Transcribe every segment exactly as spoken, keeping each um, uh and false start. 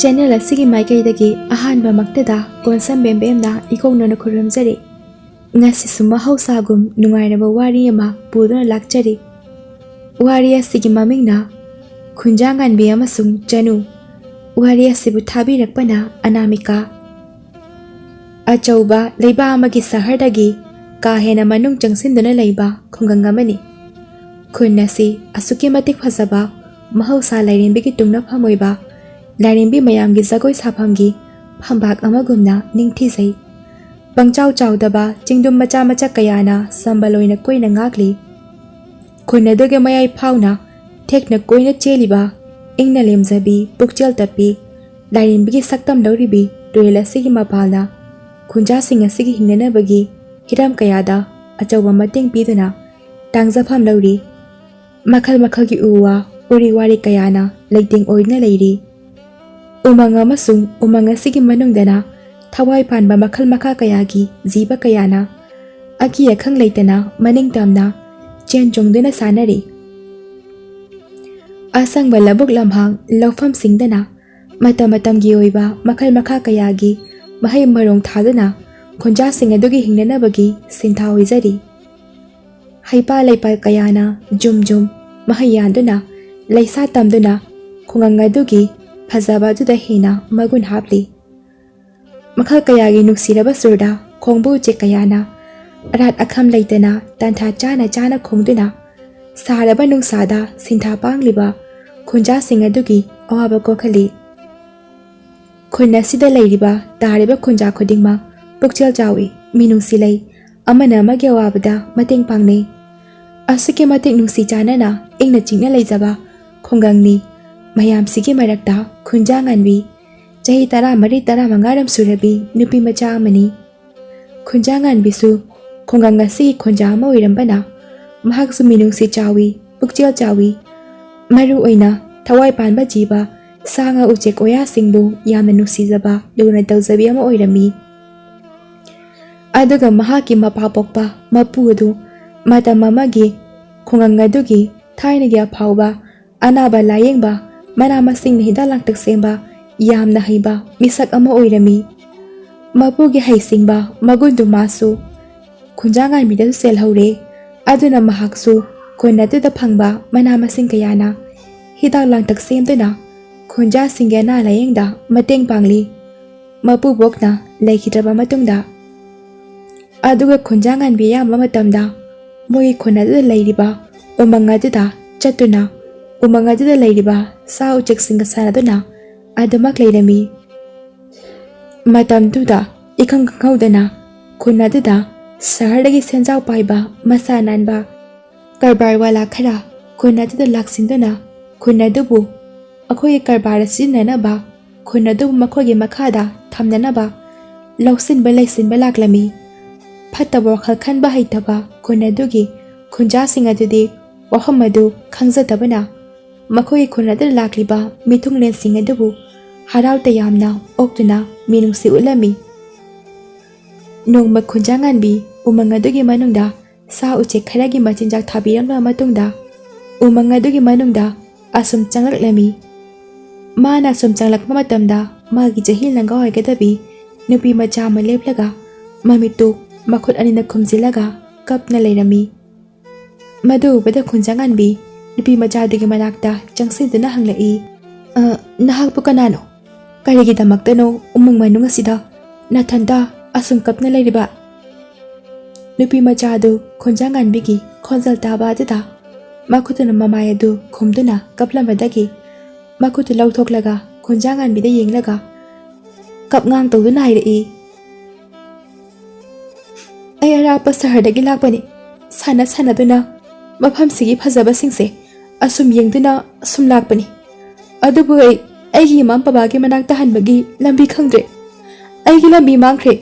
Channel ꯑꯁꯤꯒꯤ ꯃꯥꯏꯀꯩꯗꯒꯤ ꯑꯍꯥꯟꯕꯃꯛꯇꯗ ꯀꯣꯟꯁꯝ ꯕꯦꯝꯕꯦꯝꯅ ꯏꯀꯣꯛꯅꯅ ꯈꯨꯔꯨꯝꯖꯔꯤ꯫ ꯉꯁꯤꯁꯨ ꯃꯍꯧꯁꯥꯒꯨꯝ ꯅꯨꯡꯉꯥꯏꯔꯕ ꯋꯥꯔꯤ ꯑꯃ ꯄꯨꯗꯨꯅ ꯂꯥꯛꯆꯔꯤ꯫ ꯋꯥꯔꯤ ꯑꯁꯤꯒꯤ ꯃꯃꯤꯡꯅ ꯈꯨꯟꯖꯥ ꯉꯥꯟꯕꯤ ꯑꯃꯁꯨꯡ ꯆꯅꯨ꯫ ꯋꯥꯔꯤ ꯑꯁꯤꯕꯨ ꯊꯥꯕꯤꯔꯛꯄꯅ ꯑꯅꯥꯃꯤꯀꯥ꯫ ꯑꯆꯧꯕ ꯂꯩꯕꯥꯛ ꯑꯃꯒꯤ ꯁꯍꯔꯗꯒꯤ ꯀꯥ ꯍꯦꯟꯅ ꯃꯅꯨꯡ ꯆꯪꯁꯤꯟꯗꯨꯅ ꯂꯩꯕ ꯈꯨꯡꯒꯪ ꯑꯃꯅꯤ꯫ ꯈꯨꯟ ꯑꯁꯤ ꯑꯁꯨꯛꯀꯤ ꯃꯇꯤꯛ ꯐꯖꯕ ꯃꯍꯧꯁꯥ ꯂꯥꯏꯔꯦꯝꯕꯤꯒꯤ ꯇꯨꯡꯅꯐꯝ ꯑꯣꯏꯕ ꯂꯥꯏꯔꯦꯝꯕꯤ ꯃꯌꯥꯝꯒꯤ ꯖꯒꯣꯏ ꯁꯥꯐꯝꯒꯤ ꯐꯝꯕꯥꯛ ꯑꯃꯒꯨꯝꯅ ꯅꯤꯡꯊꯤꯖꯩ꯫ ꯄꯪꯆꯥꯎ ꯆꯥꯎꯗꯕ ꯆꯤꯡꯗꯨꯝ ꯃꯆꯥ ꯃꯆꯥ ꯀꯌꯥꯅ ꯁꯝꯕꯜ ꯑꯣꯏꯅ ꯀꯣꯏꯅ ꯉꯥꯛꯂꯤ꯫ ꯈꯨꯟ ꯑꯗꯨꯒꯤ ꯃꯌꯥꯏ ꯐꯥꯎꯅ ꯊꯦꯛꯅ ꯀꯣꯏꯅ ꯆꯦꯜꯂꯤꯕ ꯏꯪꯅ ꯂꯦꯝꯖꯕꯤ ꯄꯨꯛꯆꯦꯜ ꯇꯞꯄꯤ ꯂꯥꯏꯔꯦꯝꯕꯤꯒꯤ ꯁꯛꯇꯝ ꯂꯧꯔꯤꯕꯤ ꯇꯨꯔꯦꯜ ꯑꯁꯤꯒꯤ ꯃꯄꯥꯜꯅ ꯈꯨꯟꯖꯥꯁꯤꯡ ꯑꯁꯤꯒꯤ ꯍꯤꯡꯅꯅꯕꯒꯤ ꯍꯤꯔꯝ ꯀꯌꯥꯗ ꯑꯆꯧꯕ ꯃꯇꯦꯡ ꯄꯤꯗꯨꯅ ꯇꯥꯡꯖꯐꯝ ꯂꯧꯔꯤ꯫ ꯃꯈꯜ ꯃꯈꯜꯒꯤ ꯎ ꯋꯥ, ꯎꯔꯤ ꯋꯥꯔꯤ ꯀꯌꯥꯅ ꯂꯩꯇꯦꯡ ꯑꯣꯏꯗꯨꯅ ꯂꯩꯔꯤ꯫ ꯎꯃꯪ ꯑꯃꯁꯨꯡ ꯎꯃꯪ ꯑꯁꯤꯒꯤ ꯃꯅꯨꯡꯗꯅ ꯊꯋꯥꯏ ꯄꯥꯟꯕ ꯃꯈꯜ ꯃꯈꯥ ꯀꯌꯥꯒꯤ ꯖꯤꯕ ꯀꯌꯥꯅ ꯑꯀꯤ ꯑꯈꯪ ꯂꯩꯇꯅ ꯃꯅꯤꯡ ꯇꯝꯅ ꯆꯦꯟ ꯆꯣꯡꯗꯨꯅ ꯁꯥꯟꯅꯔꯤ꯫ ꯑꯁꯪꯕ ꯂꯧꯕꯨꯛ ꯂꯝꯍꯥꯡ ꯂꯧꯐꯝꯁꯤꯡꯗꯅ ꯃꯇꯝ ꯃꯇꯝꯒꯤ ꯑꯣꯏꯕ ꯃꯈꯜ ꯃꯈꯥ ꯀꯌꯥꯒꯤ ꯃꯍꯩ ꯃꯔꯣꯡ ꯊꯥꯗꯨꯅ ꯈꯨꯟꯖꯥꯁꯤꯡ ꯑꯗꯨꯒꯤ ꯍꯤꯡꯅꯅꯕꯒꯤ ꯁꯤꯟꯊꯥ ꯑꯣꯏꯖꯔꯤ꯫ ꯍꯩꯄꯥꯜ ꯂꯩꯄꯥꯜ ꯀꯌꯥꯅ ꯖꯨꯝ ꯖꯨꯝ ꯃꯍꯩ ꯌꯥꯟꯗꯨꯅ ꯂꯩꯁꯥ ꯇꯝꯗꯨꯅ ꯈꯨꯡꯒꯪ ꯑꯗꯨꯒꯤ ꯐꯖꯕ ꯑꯗꯨꯗ ꯍꯦꯟꯅ ꯃꯒꯨꯟ ꯍꯥꯞꯂꯤ꯫ ꯃꯈꯜ ꯀꯌꯥꯒꯤ ꯅꯨꯡꯁꯤꯔꯕ ꯁꯨꯔꯗ ꯈꯣꯡꯕ ꯎꯆꯦꯛ ꯀꯌꯥꯅ ꯑꯔꯥꯠ ꯑꯈꯝ ꯂꯩꯇꯅ ꯇꯟꯊꯥ ꯆꯥꯅ ꯆꯥꯅ ꯈꯣꯡꯗꯨꯅ ꯁꯥꯔꯕ ꯅꯨꯡꯁꯥꯗ ꯁꯤꯟꯊꯥ ꯄꯥꯡꯂꯤꯕ ꯈꯨꯟꯖꯥꯁꯤꯡ ꯑꯗꯨꯒꯤ ꯑꯋꯥꯕ ꯀꯣꯛꯍꯜꯂꯤ꯫ ꯈꯨꯟ ꯑꯁꯤꯗ ꯂꯩꯔꯤꯕ ꯇꯥꯔꯤꯕ ꯈꯨꯟꯖꯥ ꯈꯨꯗꯤꯡꯃꯛ ꯄꯨꯛꯆꯦꯜ ꯆꯥꯎꯏ, ꯃꯤꯅꯨꯡꯁꯤ ꯂꯩ, ꯑꯃꯅ ꯑꯃꯒꯤ ꯑꯋꯥꯕꯗ ꯃꯇꯦꯡ ꯄꯥꯡꯅꯩ꯫ ꯑꯁꯨꯛꯀꯤ ꯃꯇꯤꯛ ꯅꯨꯡꯁꯤ ꯆꯥꯟꯅꯅ ꯏꯪꯅ ꯆꯤꯛꯅ ꯂꯩꯖꯕ ꯈꯨꯡꯒꯪꯅꯤ꯫ ꯃꯌꯥꯝꯁꯤꯒꯤ ꯃꯔꯛꯇ ꯈꯨꯟꯖꯥ ꯉꯥꯟꯕꯤ, ꯆꯍꯤ ꯇꯔꯥꯃꯔꯤ ꯇꯔꯥꯃꯉꯥ ꯔꯣꯝ ꯁꯨꯔꯕꯤ ꯅꯨꯄꯤ ꯃꯆꯥ ꯑꯃꯅꯤ꯫ ꯈꯨꯟꯖꯥ ꯉꯥꯟꯕꯤꯁꯨ ꯈꯨꯡꯒꯪ ꯑꯁꯤꯒꯤ ꯈꯨꯟꯖꯥ ꯑꯃ ꯑꯣꯏꯔꯝꯕꯅ ꯃꯍꯥꯛꯁꯨ ꯃꯤꯅꯨꯡꯁꯤ ꯆꯥꯎꯏ, ꯄꯨꯛꯆꯦꯜ ꯆꯥꯎꯏ꯫ ꯃꯔꯨ ꯑꯣꯏꯅ ꯊꯋꯥꯏ ꯄꯥꯟꯕ ꯖꯤꯕ, ꯁꯥ ꯉꯥ ꯎꯆꯦꯛ ꯋꯥꯌꯥꯁꯤꯡꯕꯨ ꯌꯥꯝꯅ ꯅꯨꯡꯁꯤꯖꯕ, ꯂꯨꯅ ꯇꯧꯖꯕꯤ ꯑꯃ ꯑꯣꯏꯔꯝꯃꯤ꯫ ꯑꯗꯨꯒ ꯃꯍꯥꯛꯀꯤ ꯃꯄꯥ ꯄꯣꯛꯄ ꯃꯄꯨ ꯑꯗꯨ ꯃꯇꯝ ꯑꯃꯒꯤ ꯈꯨꯡꯒꯪ ꯑꯗꯨꯒꯤ ꯊꯥꯏꯅꯒꯤ ꯑꯐꯥꯎꯕ ꯑꯅꯥꯕ ꯂꯥꯌꯦꯡꯕ, ꯃꯅꯥ ꯃꯁꯤꯡꯅ ꯍꯤꯗꯥꯛ ꯂꯥꯡꯊꯛ ꯁꯦꯝꯕ, ꯌꯥꯝꯅ ꯍꯩꯕ ꯃꯤꯁꯛ ꯑꯃ ꯑꯣꯏꯔꯝꯃꯤ꯫ ꯃꯄꯨꯒꯤ ꯍꯩꯁꯤꯡꯕ ꯃꯒꯨꯟꯗꯨ ꯃꯥꯁꯨ ꯈꯨꯟꯖꯥ ꯉꯥꯟꯕꯤꯗꯁꯨ ꯆꯦꯜꯍꯧꯔꯦ꯫ ꯑꯗꯨꯅ ꯃꯍꯥꯛꯁꯨ ꯈꯨꯟ ꯑꯗꯨꯗ ꯐꯪꯕ ꯃꯅꯥ ꯃꯁꯤꯡ ꯀꯌꯥꯅ ꯍꯤꯗꯥꯛ ꯂꯥꯡꯊꯛ ꯁꯦꯝꯗꯨꯅ ꯈꯨꯟꯖꯥꯁꯤꯡꯒꯤ ꯑꯅꯥ ꯂꯥꯌꯦꯡꯗ ꯃꯇꯦꯡ ꯄꯥꯡꯂꯤ꯫ ꯃꯄꯨꯕꯣꯛꯅ ꯂꯩꯈꯤꯗ꯭ꯔꯕ ꯃꯇꯨꯡꯗ ꯑꯗꯨꯒ ꯈꯨꯟꯖꯥ ꯉꯥꯟꯕꯤ ꯑꯌꯥꯝꯕ ꯃꯇꯝꯗ ꯃꯣꯏꯒꯤ ꯈꯨꯟ ꯑꯗꯨꯗ ꯂꯩꯔꯤꯕ ꯎꯃꯪ ꯑꯗꯨꯗ ꯆꯠꯇꯨꯅ ꯎꯃꯪ ꯑꯗꯨꯗ ꯂꯩꯔꯤꯕ ꯁꯥ ꯎꯆꯦꯛꯁꯤꯡꯒ ꯁꯥꯟꯅꯗꯨꯅ ꯑꯗꯨꯃꯛ ꯂꯩꯔꯝꯃꯤ꯫ ꯃꯇꯝꯗꯨꯗ ꯏꯈꯪ ꯈꯪꯍꯧꯗꯅ ꯈꯨꯟ ꯑꯗꯨꯗ ꯁꯍꯔꯗꯒꯤ ꯁꯦꯟꯖꯥꯎ ꯄꯥꯏꯕ ꯃꯁꯥ ꯅꯥꯟꯕ ꯀꯔꯕꯥꯔ ꯋꯥꯂꯥ ꯈꯔ ꯈꯨꯟ ꯑꯗꯨꯗ ꯂꯥꯛꯁꯤꯟꯗꯨꯅ ꯈꯨꯟ ꯑꯗꯨꯕꯨ ꯃꯈꯣꯏꯒꯤ ꯀꯔꯕꯥꯔꯗ ꯁꯤꯖꯤꯟꯅꯅꯕ, ꯈꯨꯟ ꯑꯗꯨꯕꯨ ꯃꯈꯣꯏꯒꯤ ꯃꯈꯥꯗ ꯊꯝꯅꯅꯕ ꯂꯧꯁꯤꯟꯕ ꯂꯩꯁꯤꯟꯕ ꯂꯥꯛꯂꯝꯃꯤ꯫ ꯐꯠꯇꯕ ꯋꯥꯈꯜ ꯈꯟꯕ ꯍꯩꯇꯕ ꯈꯨꯟ ꯑꯗꯨꯒꯤ ꯈꯨꯟꯖꯥꯁꯤꯡ ꯑꯗꯨꯗꯤ ꯋꯥꯐꯝ ꯑꯗꯨ ꯈꯪꯖꯗꯕꯅ ꯃꯈꯣꯏꯒꯤ ꯈꯨꯟ ꯑꯗꯨꯗ ꯂꯥꯛꯂꯤꯕ ꯃꯤꯊꯨꯡꯂꯦꯟꯁꯤꯡ ꯑꯗꯨꯕꯨ ꯍꯔꯥꯎ ꯇꯌꯥꯝꯅ ꯑꯣꯛꯇꯨꯅ ꯃꯤꯅꯨꯡꯁꯤ ꯎꯠꯂꯝꯃꯤ꯫ ꯅꯣꯡꯃ ꯈꯨꯟꯖꯥ ꯉꯥꯟꯕꯤ ꯎꯃꯪ ꯑꯗꯨꯒꯤ ꯃꯅꯨꯡꯗ ꯁꯥ ꯎꯆꯦꯛ ꯈꯔꯒꯤ ꯃꯆꯤꯟꯖꯥꯛ ꯊꯥꯕꯤꯔꯝꯂꯕ ꯃꯇꯨꯡꯗ ꯎꯃꯪ ꯑꯗꯨꯒꯤ ꯃꯅꯨꯡꯗ ꯑꯁꯨꯝ ꯆꯪꯂꯛꯂꯝꯃꯤ꯫ ꯃꯥꯅ ꯑꯁꯨꯝ ꯆꯪꯂꯛꯄ ꯃꯇꯝꯗ ꯃꯥꯒꯤ ꯆꯍꯤ ꯂꯪꯒꯥ ꯑꯣꯏꯒꯗꯕꯤ ꯅꯨꯄꯤ ꯃꯆꯥ ꯑꯃ ꯂꯦꯞꯂꯒ ꯃꯃꯤꯠꯇꯨ ꯃꯈꯨꯠ ꯑꯅꯤꯅ ꯈꯨꯝꯖꯤꯜꯂꯒ ꯀꯞꯅ ꯂꯩꯔꯝꯃꯤ꯫ ꯃꯗꯨ ꯎꯕꯗ ꯈꯨꯟꯖꯥ ꯉꯥꯟꯕꯤ ꯅꯨꯄꯤ ꯃꯆꯥꯗꯨꯒꯤ ꯃꯅꯥꯛꯇ ꯆꯪꯁꯤꯟꯗꯨꯅ ꯍꯪꯂꯛꯏ, "ꯑ, ꯅꯍꯥꯛꯄꯨ ꯀꯅꯥꯅꯣ? ꯀꯔꯤꯒꯤꯗꯃꯛꯇꯅꯣ ꯎꯃꯪ ꯃꯅꯨꯡ ꯑꯁꯤꯗ ꯅꯊꯟꯇ ꯑꯁꯨꯝ ꯀꯞꯅ ꯂꯩꯔꯤꯕ?" ꯅꯨꯄꯤ ꯃꯆꯥ ꯑꯗꯨ ꯈꯣꯟꯖꯥ ꯉꯥꯟꯕꯤꯒꯤ ꯈꯣꯟꯖꯦꯜ ꯇꯥꯕ ꯑꯗꯨꯗ ꯃꯈꯨꯠꯇꯨꯅ ꯃꯃꯥꯏ ꯑꯗꯨ ꯈꯨꯝꯗꯨꯅ ꯀꯞꯂꯝꯕꯗꯒꯤ ꯃꯈꯨꯠꯇꯨ ꯂꯧꯊꯣꯛꯂꯒ ꯈꯣꯟꯖꯥ ꯉꯥꯟꯕꯤꯗ ꯌꯦꯡꯂꯒ ꯀꯞꯉꯥꯡ ꯇꯧꯗꯨꯅ ꯍꯥꯏꯔꯛꯏ, "ꯑꯩ ꯑꯔꯥꯞꯄ ꯁꯍꯔꯗꯒꯤ ꯂꯥꯛꯄꯅꯤ꯫ ꯁꯥꯟꯅ ꯁꯥꯟꯅꯗꯨꯅ ꯃꯐꯝꯁꯤꯒꯤ ꯐꯖꯕꯁꯤꯡꯁꯦ ꯑꯁꯨꯝ ꯌꯦꯡꯗꯨꯅ ꯑꯁꯨꯝ ꯂꯥꯛꯄꯅꯤ꯫ ꯑꯗꯨꯕꯨ ꯑꯩ ꯑꯩꯒꯤ ꯏꯃꯥ ꯕꯕꯥꯒꯤ ꯃꯅꯥꯛꯇ ꯍꯟꯕꯒꯤ ꯂꯝꯕꯤ ꯈꯪꯗ꯭ꯔꯦ꯫ ꯑꯩꯒꯤ ꯂꯝꯕꯤ ꯃꯥꯡꯈ꯭ꯔꯦ"꯫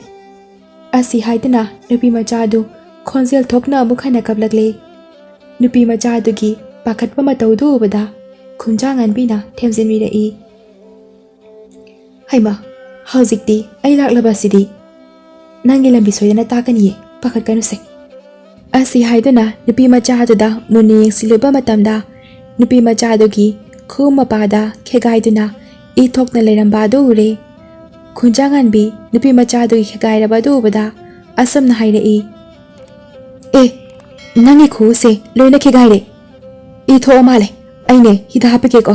ꯑꯁꯤ ꯍꯥꯏꯗꯨꯅ ꯅꯨꯄꯤ ꯃꯆꯥ ꯑꯗꯨ ꯈꯣꯟꯖꯦꯜ ꯊꯣꯛꯅ ꯑꯃꯨꯛ ꯍꯟꯅ ꯀꯞꯂꯛꯂꯦ꯫ ꯅꯨꯄꯤ ꯃꯆꯥ ꯑꯗꯨꯒꯤ ꯄꯥꯈꯠꯄ ꯃꯇꯧꯗꯨ ꯎꯕꯗ ꯈꯨꯟꯖꯥ ꯉꯥꯟꯕꯤꯅ ꯊꯦꯝꯖꯤꯟꯕꯤꯔꯛꯏ, "ꯍꯩꯃꯥ, ꯍꯧꯖꯤꯛꯇꯤ ꯑꯩ ꯂꯥꯛꯂꯕꯁꯤꯗꯤ ꯅꯪꯒꯤ ꯂꯝꯕꯤ ꯁꯣꯏꯗꯅ ꯇꯥꯛꯀꯅꯤꯌꯦ, ꯄꯥꯈꯠꯀꯅꯨꯁꯦ"꯫ ꯑꯁꯤ ꯍꯥꯏꯗꯨꯅ ꯅꯨꯄꯤ ꯃꯆꯥ ꯑꯗꯨꯗ ꯃꯨꯟꯅ ꯌꯦꯡꯁꯤꯜꯂꯨꯕ ꯃꯇꯝꯗ ꯅꯨꯄꯤ ꯃꯆꯥ ꯑꯗꯨꯒꯤ ꯈꯨꯎ ꯃꯄꯥꯗ ꯈꯦꯒꯥꯏꯗꯨꯅ ꯏ ꯊꯣꯛꯅ ꯂꯩꯔꯝꯕ ꯑꯗꯨ ꯎꯔꯦ꯫ ꯈꯨꯟꯖꯥꯉꯥꯟꯕꯤ ꯅꯨꯄꯤ ꯃꯆꯥꯗꯨꯒꯤ ꯈꯦꯒꯥꯏꯔꯕ ꯑꯗꯨ ꯎꯕꯗ ꯑꯁꯨꯝꯅ ꯍꯥꯏꯔꯛꯏ, "ꯑꯦ, ꯅꯪꯒꯤ ꯈꯨꯎꯁꯦ ꯂꯣꯏꯅ ꯈꯦꯒꯥꯏꯔꯦ꯫ ꯏ ꯊꯣꯛꯑ ꯃꯥꯜꯂꯦ꯫ ꯑꯩꯅꯦ ꯍꯤꯗꯥꯛ ꯍꯥꯞꯄꯤꯒꯦꯀꯣ꯫"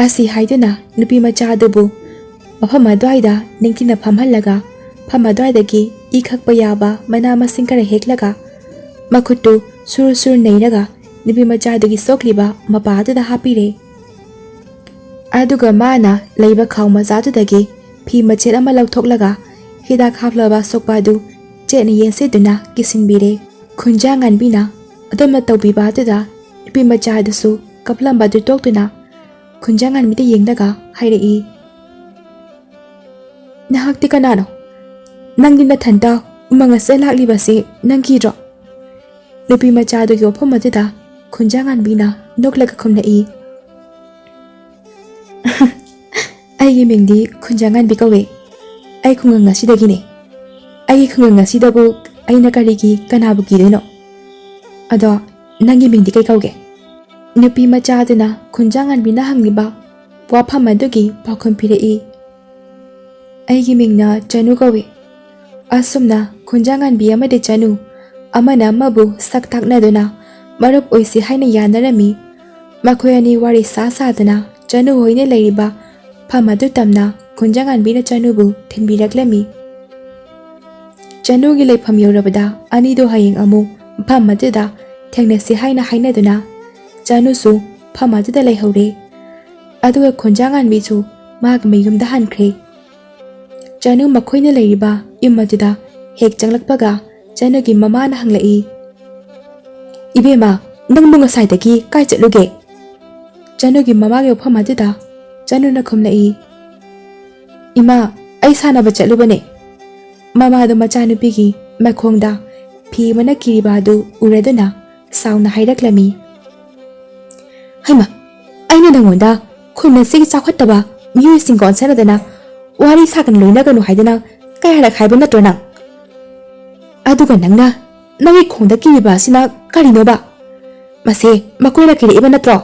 ꯑꯁꯤ ꯍꯥꯏꯗꯨꯅ ꯅꯨꯄꯤ ꯃꯆꯥ ꯑꯗꯨꯕꯨ ꯃꯐꯝ ꯑꯗꯨꯋꯥꯏꯗ ꯅꯤꯡꯊꯤꯅ ꯐꯝꯍꯜꯂꯒ ꯐꯝ ꯑꯗꯨꯋꯥꯏꯗꯒꯤ ꯏ ꯈꯛꯄ ꯌꯥꯕ ꯃꯅꯥ ꯃꯁꯤꯡ ꯈꯔ ꯍꯦꯛꯂꯒ ꯃꯈꯨꯠꯇꯨ ꯁꯨꯔ ꯁꯨꯔ ꯅꯩꯔꯒ ꯅꯨꯄꯤ ꯃꯆꯥꯗꯨꯒꯤ ꯁꯣꯛꯂꯤꯕ ꯃꯄꯥ ꯑꯗꯨꯗ ꯍꯥꯞꯄꯤꯔꯦ꯫ ꯑꯗꯨꯒ ꯃꯥꯅ ꯂꯩꯕ ꯈꯥꯎ ꯃꯆꯥꯗꯨꯗꯒꯤ ꯐꯤ ꯃꯆꯦꯠ ꯑꯃ ꯂꯧꯊꯣꯛꯂꯒ ꯍꯤꯗꯥꯛ ꯍꯥꯞꯂꯕ ꯑꯁꯣꯛꯄ ꯑꯗꯨ ꯆꯦꯠꯅ ꯌꯦꯟꯁꯤꯟꯗꯨꯅ ꯀꯤꯁꯤꯟꯕꯤꯔꯦ꯫ ꯈꯨꯟꯖꯥꯉꯥꯟꯕꯤꯅ ꯑꯗꯨꯝꯅ ꯇꯧꯕꯤꯕ ꯑꯗꯨꯗ ꯅꯨꯄꯤ ꯃꯆꯥ ꯑꯗꯨꯁꯨ ꯀꯞꯂꯝꯕ ꯑꯗꯨ ꯇꯣꯛꯇꯨꯅ ꯈꯨꯟꯖꯥꯉꯥꯟꯕꯤꯗ ꯌꯦꯡꯂꯒ ꯍꯥꯏꯔꯛꯏ, "ꯅꯍꯥꯛꯇꯤ ꯀꯅꯥꯅꯣ? ꯅꯪꯗꯤ ꯅꯊꯟꯇ ꯎꯃꯪ ꯑꯁꯤꯗ ꯂꯥꯛꯂꯤꯕꯁꯤ ꯅꯪ ꯀꯤꯗ꯭ꯔꯣ?" ꯅꯨꯄꯤ ꯃꯆꯥꯗꯨꯒꯤ ꯋꯥꯐꯝ ꯑꯗꯨꯗ ꯈꯨꯟꯖꯥꯉꯥꯟꯕꯤꯅ ꯅꯣꯛꯂꯒ ꯈꯨꯝꯂꯛꯏ, "ꯑꯩꯒꯤ ꯃꯤꯡꯗꯤ ꯈꯨꯟꯖꯥꯉꯥꯟꯕꯤ ꯀꯧꯏ꯫ ꯑꯩ ꯈꯨꯡꯒꯪ ꯑꯁꯤꯗꯒꯤꯅꯦ꯫ ꯑꯩꯒꯤ ꯈꯨꯡꯒꯪ ꯑꯁꯤꯗꯕꯨ ꯑꯩꯅ ꯀꯔꯤꯒꯤ ꯀꯅꯥꯕꯨ ꯀꯤꯗꯣꯏꯅꯣ? ꯑꯗꯣ ꯅꯪꯒꯤ ꯃꯤꯡꯗꯤ ꯀꯩ ꯀꯧꯒꯦ?" ꯅꯨꯄꯤ ꯃꯆꯥꯗꯨꯅ ꯈꯨꯟꯖꯥꯉꯥꯟꯕꯤꯅ ꯍꯪꯂꯤꯕ ꯋꯥꯐꯝ ꯑꯗꯨꯒꯤ ꯄꯥꯎꯈꯨꯝ ꯄꯤꯔꯛꯏ, "ꯑꯩꯒꯤ ꯃꯤꯡꯅ ꯆꯅꯨ ꯀꯧꯏ꯫" ꯑꯁꯨꯝꯅ ꯈꯨꯟꯖꯥꯉꯥꯟꯕꯤ ꯑꯃꯗꯤ ꯆꯅꯨ ꯑꯃꯅ ꯑꯃꯕꯨ ꯁꯛ ꯇꯥꯛꯅꯗꯨꯅ ꯃꯔꯨꯞ ꯑꯣꯏꯁꯤ ꯍꯥꯏꯅ ꯌꯥꯅꯔꯝꯃꯤ꯫ ꯃꯈꯣꯏ ꯑꯅꯤ ꯋꯥꯔꯤ ꯁꯥ ꯁꯥꯗꯅ ꯆꯅꯨ ꯍꯣꯏꯅ ꯂꯩꯔꯤꯕ ꯐꯝ ꯑꯗꯨ ꯇꯝꯅ ꯈꯨꯟꯖꯥꯉꯥꯟꯕꯤꯅ ꯆꯅꯨꯕꯨ ꯊꯤꯟꯕꯤꯔꯛꯂꯝꯃꯤ꯫ ꯆꯅꯨꯒꯤ ꯂꯩꯐꯝ ꯌꯧꯔꯕꯗ ꯑꯅꯤꯗꯨ ꯍꯌꯦꯡ ꯑꯃꯨꯛ ꯐꯝ ꯑꯗꯨꯗ ꯊꯦꯡꯅꯁꯤ ꯍꯥꯏꯅ ꯍꯥꯏꯅꯗꯨꯅ ꯆꯅꯨꯁꯨ ꯐꯝ ꯑꯗꯨꯗ ꯂꯩꯍꯧꯔꯦ꯫ ꯑꯗꯨꯒ ꯈꯨꯟꯖꯥꯉꯥꯟꯕꯤꯁꯨ ꯃꯍꯥꯛ ꯃꯌꯨꯝꯗ ꯍꯟꯈ꯭ꯔꯦ꯫ ꯆꯅꯨ ꯃꯈꯣꯏꯅ ꯂꯩꯔꯤꯕ ꯌꯨꯝ ꯑꯗꯨꯗ ꯍꯦꯛ ꯆꯪꯂꯛꯄꯒ ꯆꯅꯨꯒꯤ ꯃꯃꯥꯅ ꯍꯪꯂꯛꯏ, "ꯏꯕꯦꯝꯃ, ꯅꯪꯕꯨ ꯉꯁꯥꯏꯗꯒꯤ ꯀꯥꯏ ꯆꯠꯂꯨꯒꯦ?" ꯆꯅꯨꯒꯤ ꯃꯃꯥꯒꯤ ꯋꯥꯐꯝ ꯑꯗꯨꯗ ꯆꯅꯨꯅ ꯈꯨꯝꯂꯛꯏ, "ꯏꯃꯥ, ꯑꯩ ꯁꯥꯟꯅꯕ ꯆꯠꯂꯨꯕꯅꯦ꯫" ꯃꯃꯥꯗꯣ ꯃꯆꯥꯅꯨꯄꯤꯒꯤ ꯃꯈꯣꯡꯗ ꯐꯤ ꯑꯃꯅ ꯀꯤꯔꯤꯕ ꯑꯗꯨ ꯎꯔꯗꯨꯅ ꯁꯥꯎꯅ ꯍꯥꯏꯔꯛꯂꯝꯃꯤ, "ꯍꯩꯃ, ꯑꯩꯅ ꯅꯪꯉꯣꯟꯗ ꯈꯨꯟ ꯑꯁꯤꯒꯤ ꯆꯥꯎꯈꯠꯇꯕ ꯃꯤꯑꯣꯏꯁꯤꯡꯒ ꯑꯣꯟꯁꯟꯅꯗꯅ ꯋꯥꯔꯤ ꯁꯥꯒꯅꯨ ꯂꯣꯏꯅꯒꯅꯨ ꯍꯥꯏꯗꯅ ꯀꯌꯥꯔꯛ ꯍꯥꯏꯕ ꯅꯠꯇ꯭ꯔꯣ ꯅꯪ? ꯑꯗꯨꯒ ꯅꯪꯅ ꯅꯪꯒꯤ ꯈꯣꯡꯗ ꯀꯤꯔꯤꯕ ꯑꯁꯤꯅ ꯀꯔꯤꯅꯣꯕ? ꯃꯁꯦ ꯃꯈꯣꯏꯅ ꯀꯤꯔꯛꯏꯕ ꯅꯠꯇ꯭ꯔꯣ?"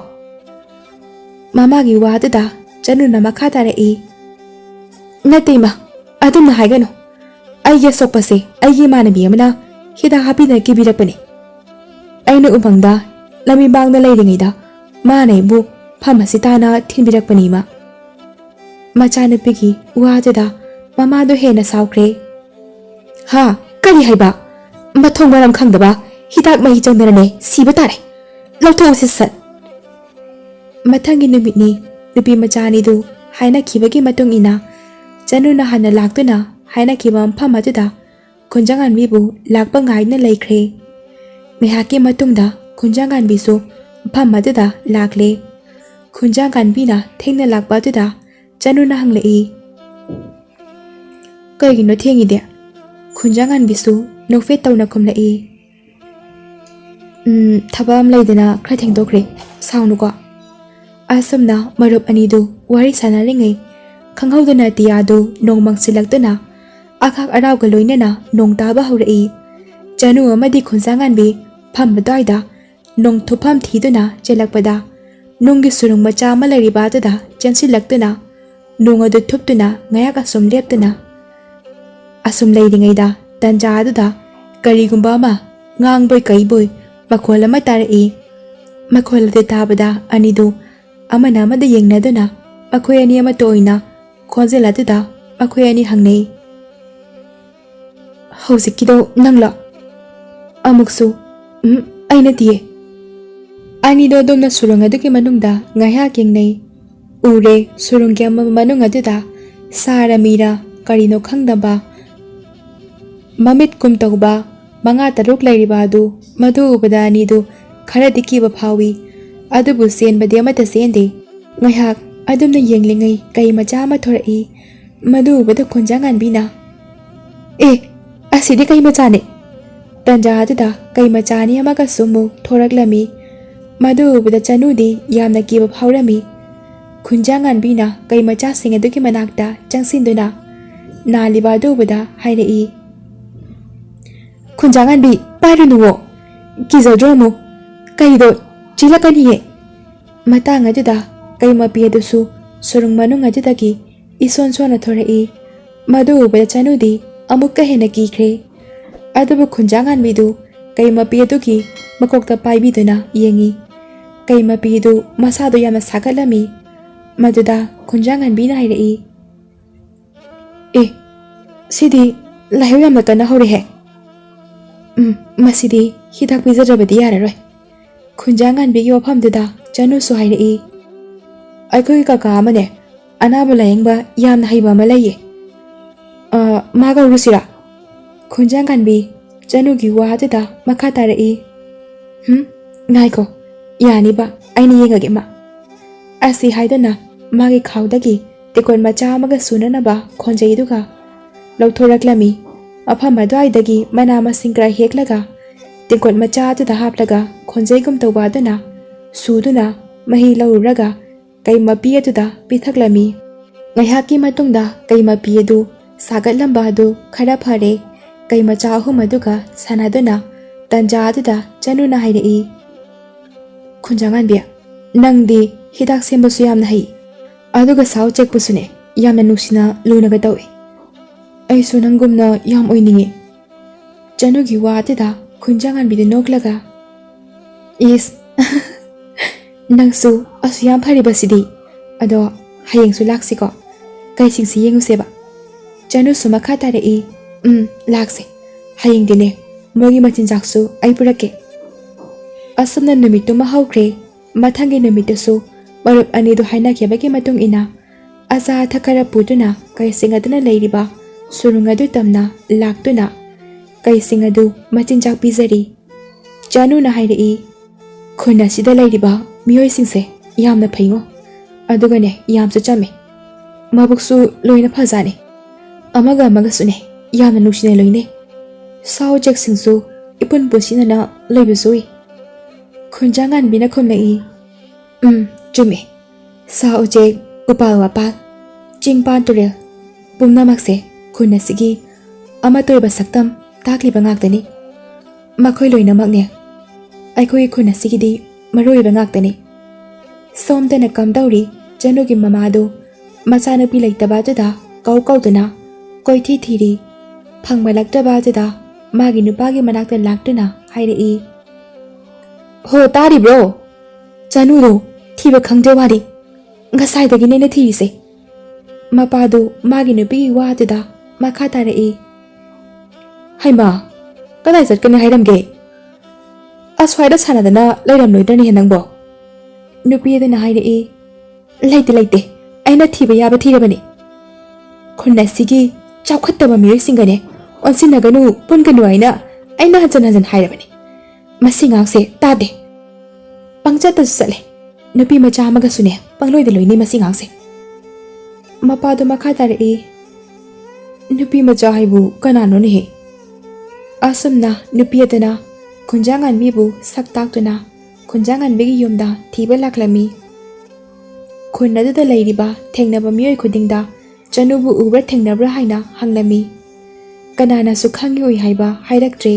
ꯃꯃꯥꯒꯤ ꯋꯥꯗꯨꯗ ꯆꯅꯨꯅ ꯃꯈꯥ ꯇꯥꯔꯛꯏ, "ꯅꯠꯇꯦ ꯏꯃꯥ, ꯑꯗꯨꯝꯅ ꯍꯥꯏꯒꯅꯨ꯫ ꯑꯩꯒꯤ ꯑꯁꯣꯛꯄꯁꯦ ꯑꯩꯒꯤ ꯏꯃꯥꯟꯅꯕꯤ ꯑꯃꯅ ꯍꯤꯗꯥꯛ ꯍꯥꯞꯄꯤꯗꯅ ꯀꯤꯕꯤꯔꯛꯄꯅꯤ꯫ ꯑꯩꯅ ꯎꯃꯪꯗ ꯂꯝꯕꯤ ꯃꯥꯡꯗ ꯂꯩꯔꯤꯉꯩꯗ ꯃꯥꯅ ꯑꯩꯕꯨ ꯐꯝ ꯑꯁꯤ ꯇꯥꯅ ꯊꯤꯟꯕꯤꯔꯛꯄꯅꯤ ꯏꯃꯥ꯫" ꯃꯆꯥꯅꯨꯄꯤꯒꯤ ꯋꯥꯗꯨꯗ ꯃꯃꯥꯗꯣ ꯍꯦꯟꯅ ꯁꯥꯎꯈ꯭ꯔꯦ꯫ "ꯍꯥ? ꯀꯔꯤ ꯍꯥꯏꯕ? ꯃꯊꯣꯡ ꯃꯔꯝ ꯈꯪꯗꯕ ꯍꯤꯗꯥꯛ ꯃꯍꯤ ꯆꯪꯗꯅꯅꯦ ꯁꯤꯕ ꯇꯥꯔꯦ꯫ ꯂꯧꯊꯣꯛꯎꯁꯤ ꯁꯠ꯫" ꯃꯊꯪꯒꯤ ꯅꯨꯃꯤꯠꯅꯤ꯫ ꯅꯨꯄꯤ ꯃꯆꯥ ꯑꯅꯤꯗꯨ ꯍꯥꯏꯅꯈꯤꯕꯒꯤ ꯃꯇꯨꯡ ꯏꯟꯅ ꯆꯅꯨꯅ ꯍꯥꯟꯅ ꯂꯥꯛꯇꯨꯅ ꯍꯥꯏꯅꯈꯤꯕ ꯃꯐꯝ ꯑꯗꯨꯗ ꯈꯨꯟꯖꯥꯉꯥꯟꯕꯤꯕꯨ ꯂꯥꯛꯄ ꯉꯥꯏꯗꯨꯅ ꯂꯩꯈ꯭ꯔꯦ꯫ ꯉꯥꯏꯍꯥꯛꯀꯤ ꯃꯇꯨꯡꯗ ꯈꯨꯟꯖꯥꯉꯥꯟꯕꯤꯁꯨ ꯃꯐꯝ ꯑꯗꯨꯗ ꯂꯥꯛꯂꯦ꯫ ꯈꯨꯟꯖꯥꯉꯥꯟꯕꯤꯅ ꯊꯦꯡꯅ ꯂꯥꯛꯄ ꯑꯗꯨꯗ ꯆꯅꯨꯅ ꯍꯪꯂꯛꯏ, "ꯀꯩꯒꯤꯅꯣ ꯊꯦꯡꯉꯤꯗꯤ?" ꯈꯨꯟꯖꯥꯉꯥꯟꯕꯤꯁꯨ ꯅꯣꯛꯐꯦꯠ ꯇꯧꯅ ꯈꯨꯝꯂꯛꯏ, "ꯎꯝ, ꯊꯕꯛ ꯑꯃ ꯂꯩꯗꯅ ꯈꯔ ꯊꯦꯡꯗꯣꯛꯈ꯭ꯔꯦ, ꯁꯥꯎꯅꯨꯀꯣ꯫" ꯑꯁꯨꯝꯅ ꯃꯔꯨꯞ ꯑꯅꯤꯗꯨ ꯋꯥꯔꯤ ꯁꯥꯟꯅꯔꯤꯉꯩ ꯈꯪꯍꯧꯗꯅ ꯑꯇꯤꯌꯥꯗꯨ ꯅꯣꯡ ꯃꯪꯁꯤꯜꯂꯛꯇꯨꯅ ꯑꯈꯥꯛ ꯑꯔꯥꯎꯒ ꯂꯣꯏꯅꯅ ꯅꯣꯡ ꯇꯥꯕ ꯍꯧꯔꯛꯏ꯫ ꯆꯅꯨ ꯑꯃꯗꯤ ꯈꯨꯟꯖꯥꯉꯥꯟꯕꯤ ꯐꯝꯕ ꯑꯗꯨꯋꯥꯏꯗ ꯅꯣꯡ ꯊꯨꯞꯐꯝ ꯊꯤꯗꯨꯅ ꯆꯦꯜꯂꯛꯄꯗ ꯅꯨꯡꯒꯤ ꯁꯨꯔꯨꯡ ꯃꯆꯥ ꯑꯃ ꯂꯩꯔꯤꯕ ꯑꯗꯨꯗ ꯆꯦꯟꯁꯤꯜꯂꯛꯇꯨꯅ ꯅꯣꯡ ꯑꯗꯨ ꯊꯨꯞꯇꯨꯅ ꯉꯥꯏꯍꯥꯛ ꯑꯁꯨꯝ ꯂꯦꯞꯇꯨꯅ ꯑꯁꯨꯝ ꯂꯩꯔꯤꯉꯩꯗ ꯇꯟꯖꯥ ꯑꯗꯨꯗ ꯀꯔꯤꯒꯨꯝꯕ ꯑꯃ ꯉꯥꯡꯕꯣꯏ ꯀꯩꯕꯣꯏ ꯃꯈꯣꯜ ꯑꯃ ꯇꯥꯔꯛꯏ꯫ ꯃꯈꯣꯜ ꯑꯗꯨ ꯇꯥꯕꯗ ꯑꯅꯤꯗꯨ ꯑꯃꯅ ꯑꯃꯗ ꯌꯦꯡꯅꯗꯨꯅ ꯃꯈꯣꯏ ꯑꯅꯤ ꯑꯃꯠꯇ ꯑꯣꯏꯅ ꯈꯣꯟꯖꯦꯜ ꯑꯗꯨꯗ ꯃꯈꯣꯏ ꯑꯅꯤ ꯍꯪꯅꯩ, "ꯍꯧꯖꯤꯛꯀꯤꯗꯣ ꯅꯪꯂꯣ?" ꯑꯃꯨꯛꯁꯨ, "ꯎꯝ, ꯑꯩ ꯅꯠꯇꯤꯌꯦ꯫" ꯑꯅꯤꯗꯣ ꯑꯗꯨꯝꯅ ꯁꯨꯔꯨꯡ ꯑꯗꯨꯒꯤ ꯃꯅꯨꯡꯗ ꯉꯥꯏꯍꯥꯛ ꯌꯦꯡꯅꯩ꯫ ꯎꯔꯦ, ꯁꯨꯔꯨꯡꯒꯤ ꯑꯃ ꯃꯅꯨꯡ ꯑꯗꯨꯗ ꯁꯥꯔ ꯃꯤꯔ ꯀꯔꯤꯅꯣ ꯈꯪꯗꯕ ꯃꯃꯤꯠ ꯀꯨꯝ ꯇꯧꯕ ꯃꯉꯥ ꯇꯔꯨꯛ ꯂꯩꯔꯤꯕ ꯑꯗꯨ, ꯃꯗꯨ ꯎꯕꯗ ꯑꯅꯤꯗꯨ ꯈꯔꯗꯤ ꯀꯤꯕ ꯐꯥꯎꯏ꯫ ꯑꯗꯨꯕꯨ ꯆꯦꯟꯕꯗꯤ ꯑꯃꯠꯇ ꯆꯦꯟꯗꯦ꯫ ꯉꯥꯏꯍꯥꯛ ꯑꯗꯨꯝꯅ ꯌꯦꯡꯂꯤꯉꯩ ꯀꯩ ꯃꯆꯥ ꯑꯃ ꯊꯣꯔꯛꯏ꯫ ꯃꯗꯨ ꯎꯕꯗ ꯈꯣꯟꯖꯥ ꯉꯥꯟꯕꯤꯅ, "ꯑꯦ, ꯑꯁꯤꯗꯤ ꯀꯩ ꯃꯆꯥꯅꯦ!" ꯇꯟꯖꯥ ꯑꯗꯨꯗ ꯀꯩ ꯃꯆꯥ ꯑꯅꯤ ꯑꯃꯒꯁꯨ ꯑꯃꯨꯛ ꯊꯣꯔꯛꯂꯝꯃꯤ꯫ ꯃꯗꯨ ꯎꯕꯗ ꯆꯅꯨꯗꯤ ꯌꯥꯝꯅ ꯀꯤꯕ ꯐꯥꯎꯔꯝꯃꯤ꯫ ꯈꯨꯟꯖꯥ ꯉꯥꯟꯕꯤꯅ ꯀꯩ ꯃꯆꯥꯁꯤꯡ ꯑꯗꯨꯒꯤ ꯃꯅꯥꯛꯇ ꯆꯪꯁꯤꯟꯗꯨꯅ ꯅꯥꯜꯂꯤꯕ ꯑꯗꯨ ꯎꯕꯗ ꯍꯥꯏꯔꯛꯏ, "ꯈꯨꯟꯖꯥ ꯉꯥꯟꯕꯤ, ꯄꯥꯏꯔꯨꯅꯨꯋꯣ꯫ ꯀꯤꯖꯗ꯭ꯔꯣ ꯑꯃꯨꯛ? ꯀꯩꯗꯣ ꯆꯤꯜꯂꯛꯀꯅꯤꯌꯦ꯫" ꯃꯇꯥꯡ ꯑꯗꯨꯗ ꯀꯩ ꯃꯄꯤ ꯑꯗꯨꯁꯨ ꯁꯨꯔꯨꯡ ꯃꯅꯨꯡ ꯑꯗꯨꯗꯒꯤ ꯏꯁꯣꯟ ꯁꯣꯟꯅ ꯊꯣꯔꯛꯏ꯫ ꯃꯗꯨ ꯎꯕꯗ ꯆꯅꯨꯗꯤ ꯑꯃꯨꯛꯀ ꯍꯦꯟꯅ ꯀꯤꯈ꯭ꯔꯦ꯫ ꯑꯗꯨꯕꯨ ꯈꯨꯟꯖꯥ ꯉꯥꯟꯕꯤꯗꯨ ꯀꯩ ꯃꯄꯤ ꯑꯗꯨꯒꯤ ꯃꯀꯣꯛꯇ ꯄꯥꯏꯕꯤꯗꯨꯅ ꯌꯦꯡꯏ꯫ ꯀꯩ ꯃꯄꯤ ꯑꯗꯨ ꯃꯁꯥꯗꯨ ꯌꯥꯝꯅ ꯁꯥꯒꯠꯂꯝꯃꯤ꯫ ꯃꯗꯨꯗ ꯈꯨꯟꯖꯥ ꯉꯥꯟꯕꯤꯅ ꯍꯥꯏꯔꯛꯏ, "ꯑꯦ, ꯁꯤꯗꯤ ꯂꯥꯏꯍꯧ ꯌꯥꯝꯅ ꯀꯟꯅ ꯍꯧꯔꯦꯍꯦ꯫ ꯎꯝ, ꯃꯁꯤꯗꯤ ꯍꯤꯗꯥꯛ ꯄꯤꯖꯗ꯭ꯔꯕꯗꯤ ꯌꯥꯔꯔꯣꯏ꯫" ꯈꯨꯟꯖꯥ ꯉꯥꯟꯕꯤꯒꯤ ꯋꯥꯐꯝꯗꯨꯗ ꯆꯅꯨꯁꯨ ꯍꯥꯏꯔꯛꯏ, "ꯑꯩꯈꯣꯏꯒꯤ ꯀꯀꯥ ꯑꯃꯅꯦ, ꯑꯅꯥꯕ ꯂꯥꯌꯦꯡꯕ ꯌꯥꯝꯅ ꯍꯩꯕ ꯑꯃ ꯂꯩꯌꯦ꯫ ꯑ, ꯃꯥ ꯀꯧꯔꯨꯁꯤꯔꯥ?" ꯈꯨꯟꯖꯥ ꯉꯥꯟꯕꯤ ꯆꯅꯨꯒꯤ ꯋꯥꯗꯨꯗ ꯃꯈꯥ ꯇꯥꯔꯛꯏ, "ꯍꯨꯝ, ꯉꯥꯏꯈꯣ, ꯌꯥꯅꯤꯕ, ꯑꯩꯅ ꯌꯦꯡꯉꯒꯦ ꯃꯥ꯫" ꯑꯁꯤ ꯍꯥꯏꯗꯨꯅ ꯃꯥꯒꯤ ꯈꯥꯎꯗꯒꯤ ꯇꯦꯡꯀꯣꯠ ꯃꯆꯥ ꯑꯃꯒ ꯁꯨꯅꯅꯕ ꯈꯣꯟꯖꯩꯗꯨꯒ ꯂꯧꯊꯣꯔꯛꯂꯝꯃꯤ꯫ ꯃꯐꯝ ꯑꯗꯨꯋꯥꯏꯗꯒꯤ ꯃꯅꯥ ꯃꯁꯤꯡ ꯈꯔ ꯍꯦꯛꯂꯒ ꯇꯦꯡꯀꯣꯠ ꯃꯆꯥ ꯑꯗꯨꯗ ꯍꯥꯞꯂꯒ ꯈꯣꯟꯖꯩꯒꯨꯝ ꯇꯧꯕ ꯑꯗꯨꯅ ꯁꯨꯗꯨꯅ ꯃꯍꯤ ꯂꯧꯔꯨꯔꯒ ꯀꯩ ꯃꯄꯤ ꯑꯗꯨꯗ ꯄꯤꯊꯛꯂꯝꯃꯤ꯫ ꯉꯥꯏꯍꯥꯛꯀꯤ ꯃꯇꯨꯡꯗ ꯀꯩ ꯃꯄꯤ ꯑꯗꯨ ꯁꯥꯒꯠꯂꯝꯕ ꯑꯗꯨ ꯈꯔ ꯐꯔꯦ꯫ ꯀꯩ ꯃꯆꯥ ꯑꯍꯨꯝ ꯑꯗꯨꯒ ꯁꯥꯟꯅꯗꯨꯅ ꯇꯟꯖꯥ ꯑꯗꯨꯗ ꯆꯅꯨꯅ ꯍꯥꯏꯔꯛꯏ, "ꯈꯨꯟꯖꯥꯉꯥꯟꯕꯤ, ꯅꯪꯗꯤ ꯍꯤꯗꯥꯛ ꯁꯦꯝꯕꯁꯨ ꯌꯥꯝꯅ ꯍꯩ, ꯑꯗꯨꯒ ꯁꯥ ꯎꯆꯦꯛꯄꯨꯁꯨꯅꯦ ꯌꯥꯝꯅ ꯅꯨꯡꯁꯤꯅ ꯂꯨꯅꯒ ꯇꯧꯏ꯫ ꯑꯩꯁꯨ ꯅꯪꯒꯨꯝꯅ ꯌꯥꯝ ꯑꯣꯏꯅꯤꯡꯉꯤ꯫" ꯆꯅꯨꯒꯤ ꯋꯥ ꯑꯗꯨꯗ ꯈꯨꯟꯖꯥꯉꯥꯟꯕꯤꯗꯨ ꯅꯣꯛꯂꯒ, "ꯏꯁ, ꯅꯪꯁꯨ ꯑꯁꯨ ꯌꯥꯝ ꯐꯔꯤꯕꯁꯤꯗꯤ꯫ ꯑꯗꯣ ꯍꯌꯦꯡꯁꯨ ꯂꯥꯛꯁꯤꯀꯣ, ꯀꯩꯁꯤꯡꯁꯤ ꯌꯦꯡꯉꯨꯁꯦꯕ꯫" ꯆꯅꯨꯁꯨ ꯃꯈꯥ ꯇꯥꯔꯛꯏ, "ꯎꯝ, ꯂꯥꯛꯁꯦ꯫ ꯍꯌꯦꯡꯗꯤꯅꯦ ꯃꯣꯏꯒꯤ ꯃꯆꯤꯟꯖꯥꯛꯁꯨ ꯑꯩ ꯄꯨꯔꯛꯀꯦ꯫" ꯑꯁꯨꯝꯅ ꯅꯨꯃꯤꯠꯇꯨꯃ ꯍꯧꯈ꯭ꯔꯦ꯫ ꯃꯊꯪꯒꯤ ꯅꯨꯃꯤꯠꯇꯁꯨ ꯃꯔꯨꯞ ꯑꯅꯤꯗꯨ ꯍꯥꯏꯅꯈꯤꯕꯒꯤ ꯃꯇꯨꯡ ꯏꯟꯅ ꯑꯆꯥ ꯑꯊꯛ ꯈꯔ ꯄꯨꯗꯨꯅ ꯀꯩꯁꯤꯡ ꯑꯗꯨꯅ ꯂꯩꯔꯤꯕ ꯁꯨꯔꯨꯡ ꯑꯗꯨ ꯇꯝꯅ ꯂꯥꯛꯇꯨꯅ ꯀꯩꯁꯤꯡ ꯑꯗꯨ ꯃꯆꯤꯟꯖꯥꯛ ꯄꯤꯖꯔꯤ꯫ ꯆꯅꯨꯅ ꯍꯥꯏꯔꯛꯏ, "ꯈꯨꯟ ꯑꯁꯤꯗ ꯂꯩꯔꯤꯕ ꯃꯤꯑꯣꯏꯁꯤꯡꯁꯦ ꯌꯥꯝꯅ ꯐꯩꯉꯣ, ꯑꯗꯨꯒꯅꯦ ꯌꯥꯝꯁꯨ ꯆꯝꯃꯦ꯫ ꯃꯕꯨꯛꯁꯨ ꯂꯣꯏꯅ ꯐꯖꯥꯅꯦ꯫ ꯑꯃꯒ ꯑꯃꯒꯁꯨꯅꯦ ꯌꯥꯝꯅ ꯅꯨꯡꯁꯤꯅ ꯂꯣꯏꯅꯩ꯫ ꯁꯥ ꯎꯆꯦꯛꯁꯤꯡꯁꯨ ꯏꯄꯨꯟ ꯄꯨꯟꯁꯤꯟꯅꯅ ꯂꯩꯕꯁꯨ ꯎꯏ꯫" ꯈꯨꯟꯖꯥꯉꯥꯟꯕꯤꯅ ꯈꯨꯝꯂꯛꯏ, "ꯎꯝ, ꯆꯨꯝꯃꯤ꯫ ꯁꯥ ꯎꯆꯦꯛ, ꯎꯄꯥꯜ ꯋꯥꯄꯥꯜ, ꯆꯤꯡ ꯄꯥꯠ ꯇꯨꯔꯦꯜ, ꯄꯨꯝꯅꯃꯛꯁꯦ ꯈꯨꯟ ꯑꯁꯤꯒꯤ ꯑꯃꯠꯇ ꯑꯣꯏꯕ ꯁꯛꯇꯝ ꯇꯥꯛꯂꯤꯕ ꯉꯥꯛꯇꯅꯤ꯫ ꯃꯈꯣꯏ ꯂꯣꯏꯅꯃꯛꯅꯦ ꯑꯩꯈꯣꯏꯒꯤ ꯈꯨꯟ ꯑꯁꯤꯒꯤꯗꯤ ꯃꯔꯨ ꯑꯣꯏꯕ ꯉꯥꯛꯇꯅꯤ꯫ ꯁꯣꯝꯗꯅ ꯀꯝꯗꯧꯔꯤ?" ꯆꯅꯨꯒꯤ ꯃꯃꯥꯗꯨ ꯃꯆꯥꯅꯨꯄꯤ ꯂꯩꯇꯕ ꯑꯗꯨꯗ ꯀꯧ ꯀꯧꯗꯨꯅ ꯀꯣꯏꯊꯤ ꯊꯤꯔꯤ꯫ ꯐꯪꯕꯂꯛꯇ꯭ꯔꯕ ꯑꯗꯨꯗ ꯃꯥꯒꯤ ꯅꯨꯄꯥꯒꯤ ꯃꯅꯥꯛꯇ ꯂꯥꯛꯇꯨꯅ ꯍꯥꯏꯔꯛꯏ, "ꯍꯣ, ꯇꯥꯔꯤꯕ꯭ꯔꯣ? ꯆꯅꯨꯗꯣ ꯊꯤꯕ ꯈꯪꯗ꯭ꯔꯦ ꯋꯥꯔꯤ꯫ ꯉꯁꯥꯏꯗꯒꯤꯅꯦ ꯑꯩꯅ ꯊꯤꯔꯤꯁꯦ꯫" ꯃꯄꯥꯗꯨ ꯃꯥꯒꯤ ꯅꯨꯄꯤꯒꯤ ꯋꯥꯗꯨꯗ ꯃꯈꯥ ꯇꯥꯔꯛꯏ, "ꯍꯩꯃꯥ, ꯀꯗꯥꯏ ꯆꯠꯀꯅꯤ ꯍꯥꯏꯔꯝꯒꯦ? ꯑꯁ꯭ꯋꯥꯏꯗ ꯁꯥꯟꯅꯗꯅ ꯂꯩꯔꯝꯂꯣꯏꯗ꯭ꯔꯅꯦꯍꯦ ꯅꯪꯕꯣ?" ꯅꯨꯄꯤ ꯑꯗꯨꯅ ꯍꯥꯏꯔꯛꯏ, "ꯂꯩꯇꯦ, ꯂꯩꯇꯦ, ꯑꯩꯅ ꯊꯤꯕ ꯌꯥꯕ ꯊꯤꯔꯕꯅꯤ꯫ ꯈꯨꯟ ꯑꯁꯤꯒꯤ ꯆꯥꯎꯈꯠꯇꯕ ꯃꯤꯑꯣꯏꯁꯤꯡꯒꯅꯦ ꯑꯣꯟꯁꯤꯟꯅꯒꯅꯨ, ꯄꯨꯟꯒꯅꯨ ꯍꯥꯏꯅ ꯑꯩꯅ ꯍꯟꯖꯟ ꯍꯟꯖꯟ ꯍꯥꯏꯔꯕꯅꯤ꯫ ꯃꯁꯤ ꯉꯥꯡꯁꯦ ꯇꯥꯗꯦ꯫ ꯄꯪꯆꯠꯇꯁꯨ ꯆꯠꯂꯦ꯫ ꯅꯨꯄꯤ ꯃꯆꯥ ꯑꯃꯒꯁꯨꯅꯦ ꯄꯪꯂꯣꯏꯗ ꯂꯣꯏꯅꯩ ꯃꯁꯤ ꯉꯥꯡꯁꯦ꯫" ꯃꯄꯥꯗꯣ ꯃꯈꯥ ꯇꯥꯔꯛꯏ, "ꯅꯨꯄꯤ ꯃꯆꯥ ꯍꯥꯏꯕꯨ ꯀꯅꯥꯅꯣꯅꯦꯍꯦ?" ꯑꯁꯨꯝꯅ ꯅꯨꯄꯤ ꯑꯗꯨꯅ ꯈꯨꯟꯖꯥ ꯉꯥꯟꯕꯤꯕꯨ ꯁꯛ ꯇꯥꯛꯇꯨꯅ ꯈꯨꯟꯖꯥ ꯉꯥꯟꯕꯤꯒꯤ ꯌꯨꯝꯗ ꯊꯤꯕ ꯂꯥꯛꯂꯝꯃꯤ꯫ ꯈꯨꯟ ꯑꯗꯨꯗ ꯂꯩꯔꯤꯕ ꯊꯦꯡꯅꯕ ꯃꯤꯑꯣꯏ ꯈꯨꯗꯤꯡꯗ ꯆꯅꯨꯕꯨ ꯎꯕ꯭ꯔꯥ ꯊꯦꯡꯅꯕ꯭ꯔꯥ ꯍꯥꯏꯅ ꯍꯪꯂꯝꯃꯤ꯫ ꯀꯅꯥꯅꯁꯨ ꯈꯪꯏ ꯎꯏ ꯍꯥꯏꯕ ꯍꯥꯏꯔꯛꯇ꯭ꯔꯦ꯫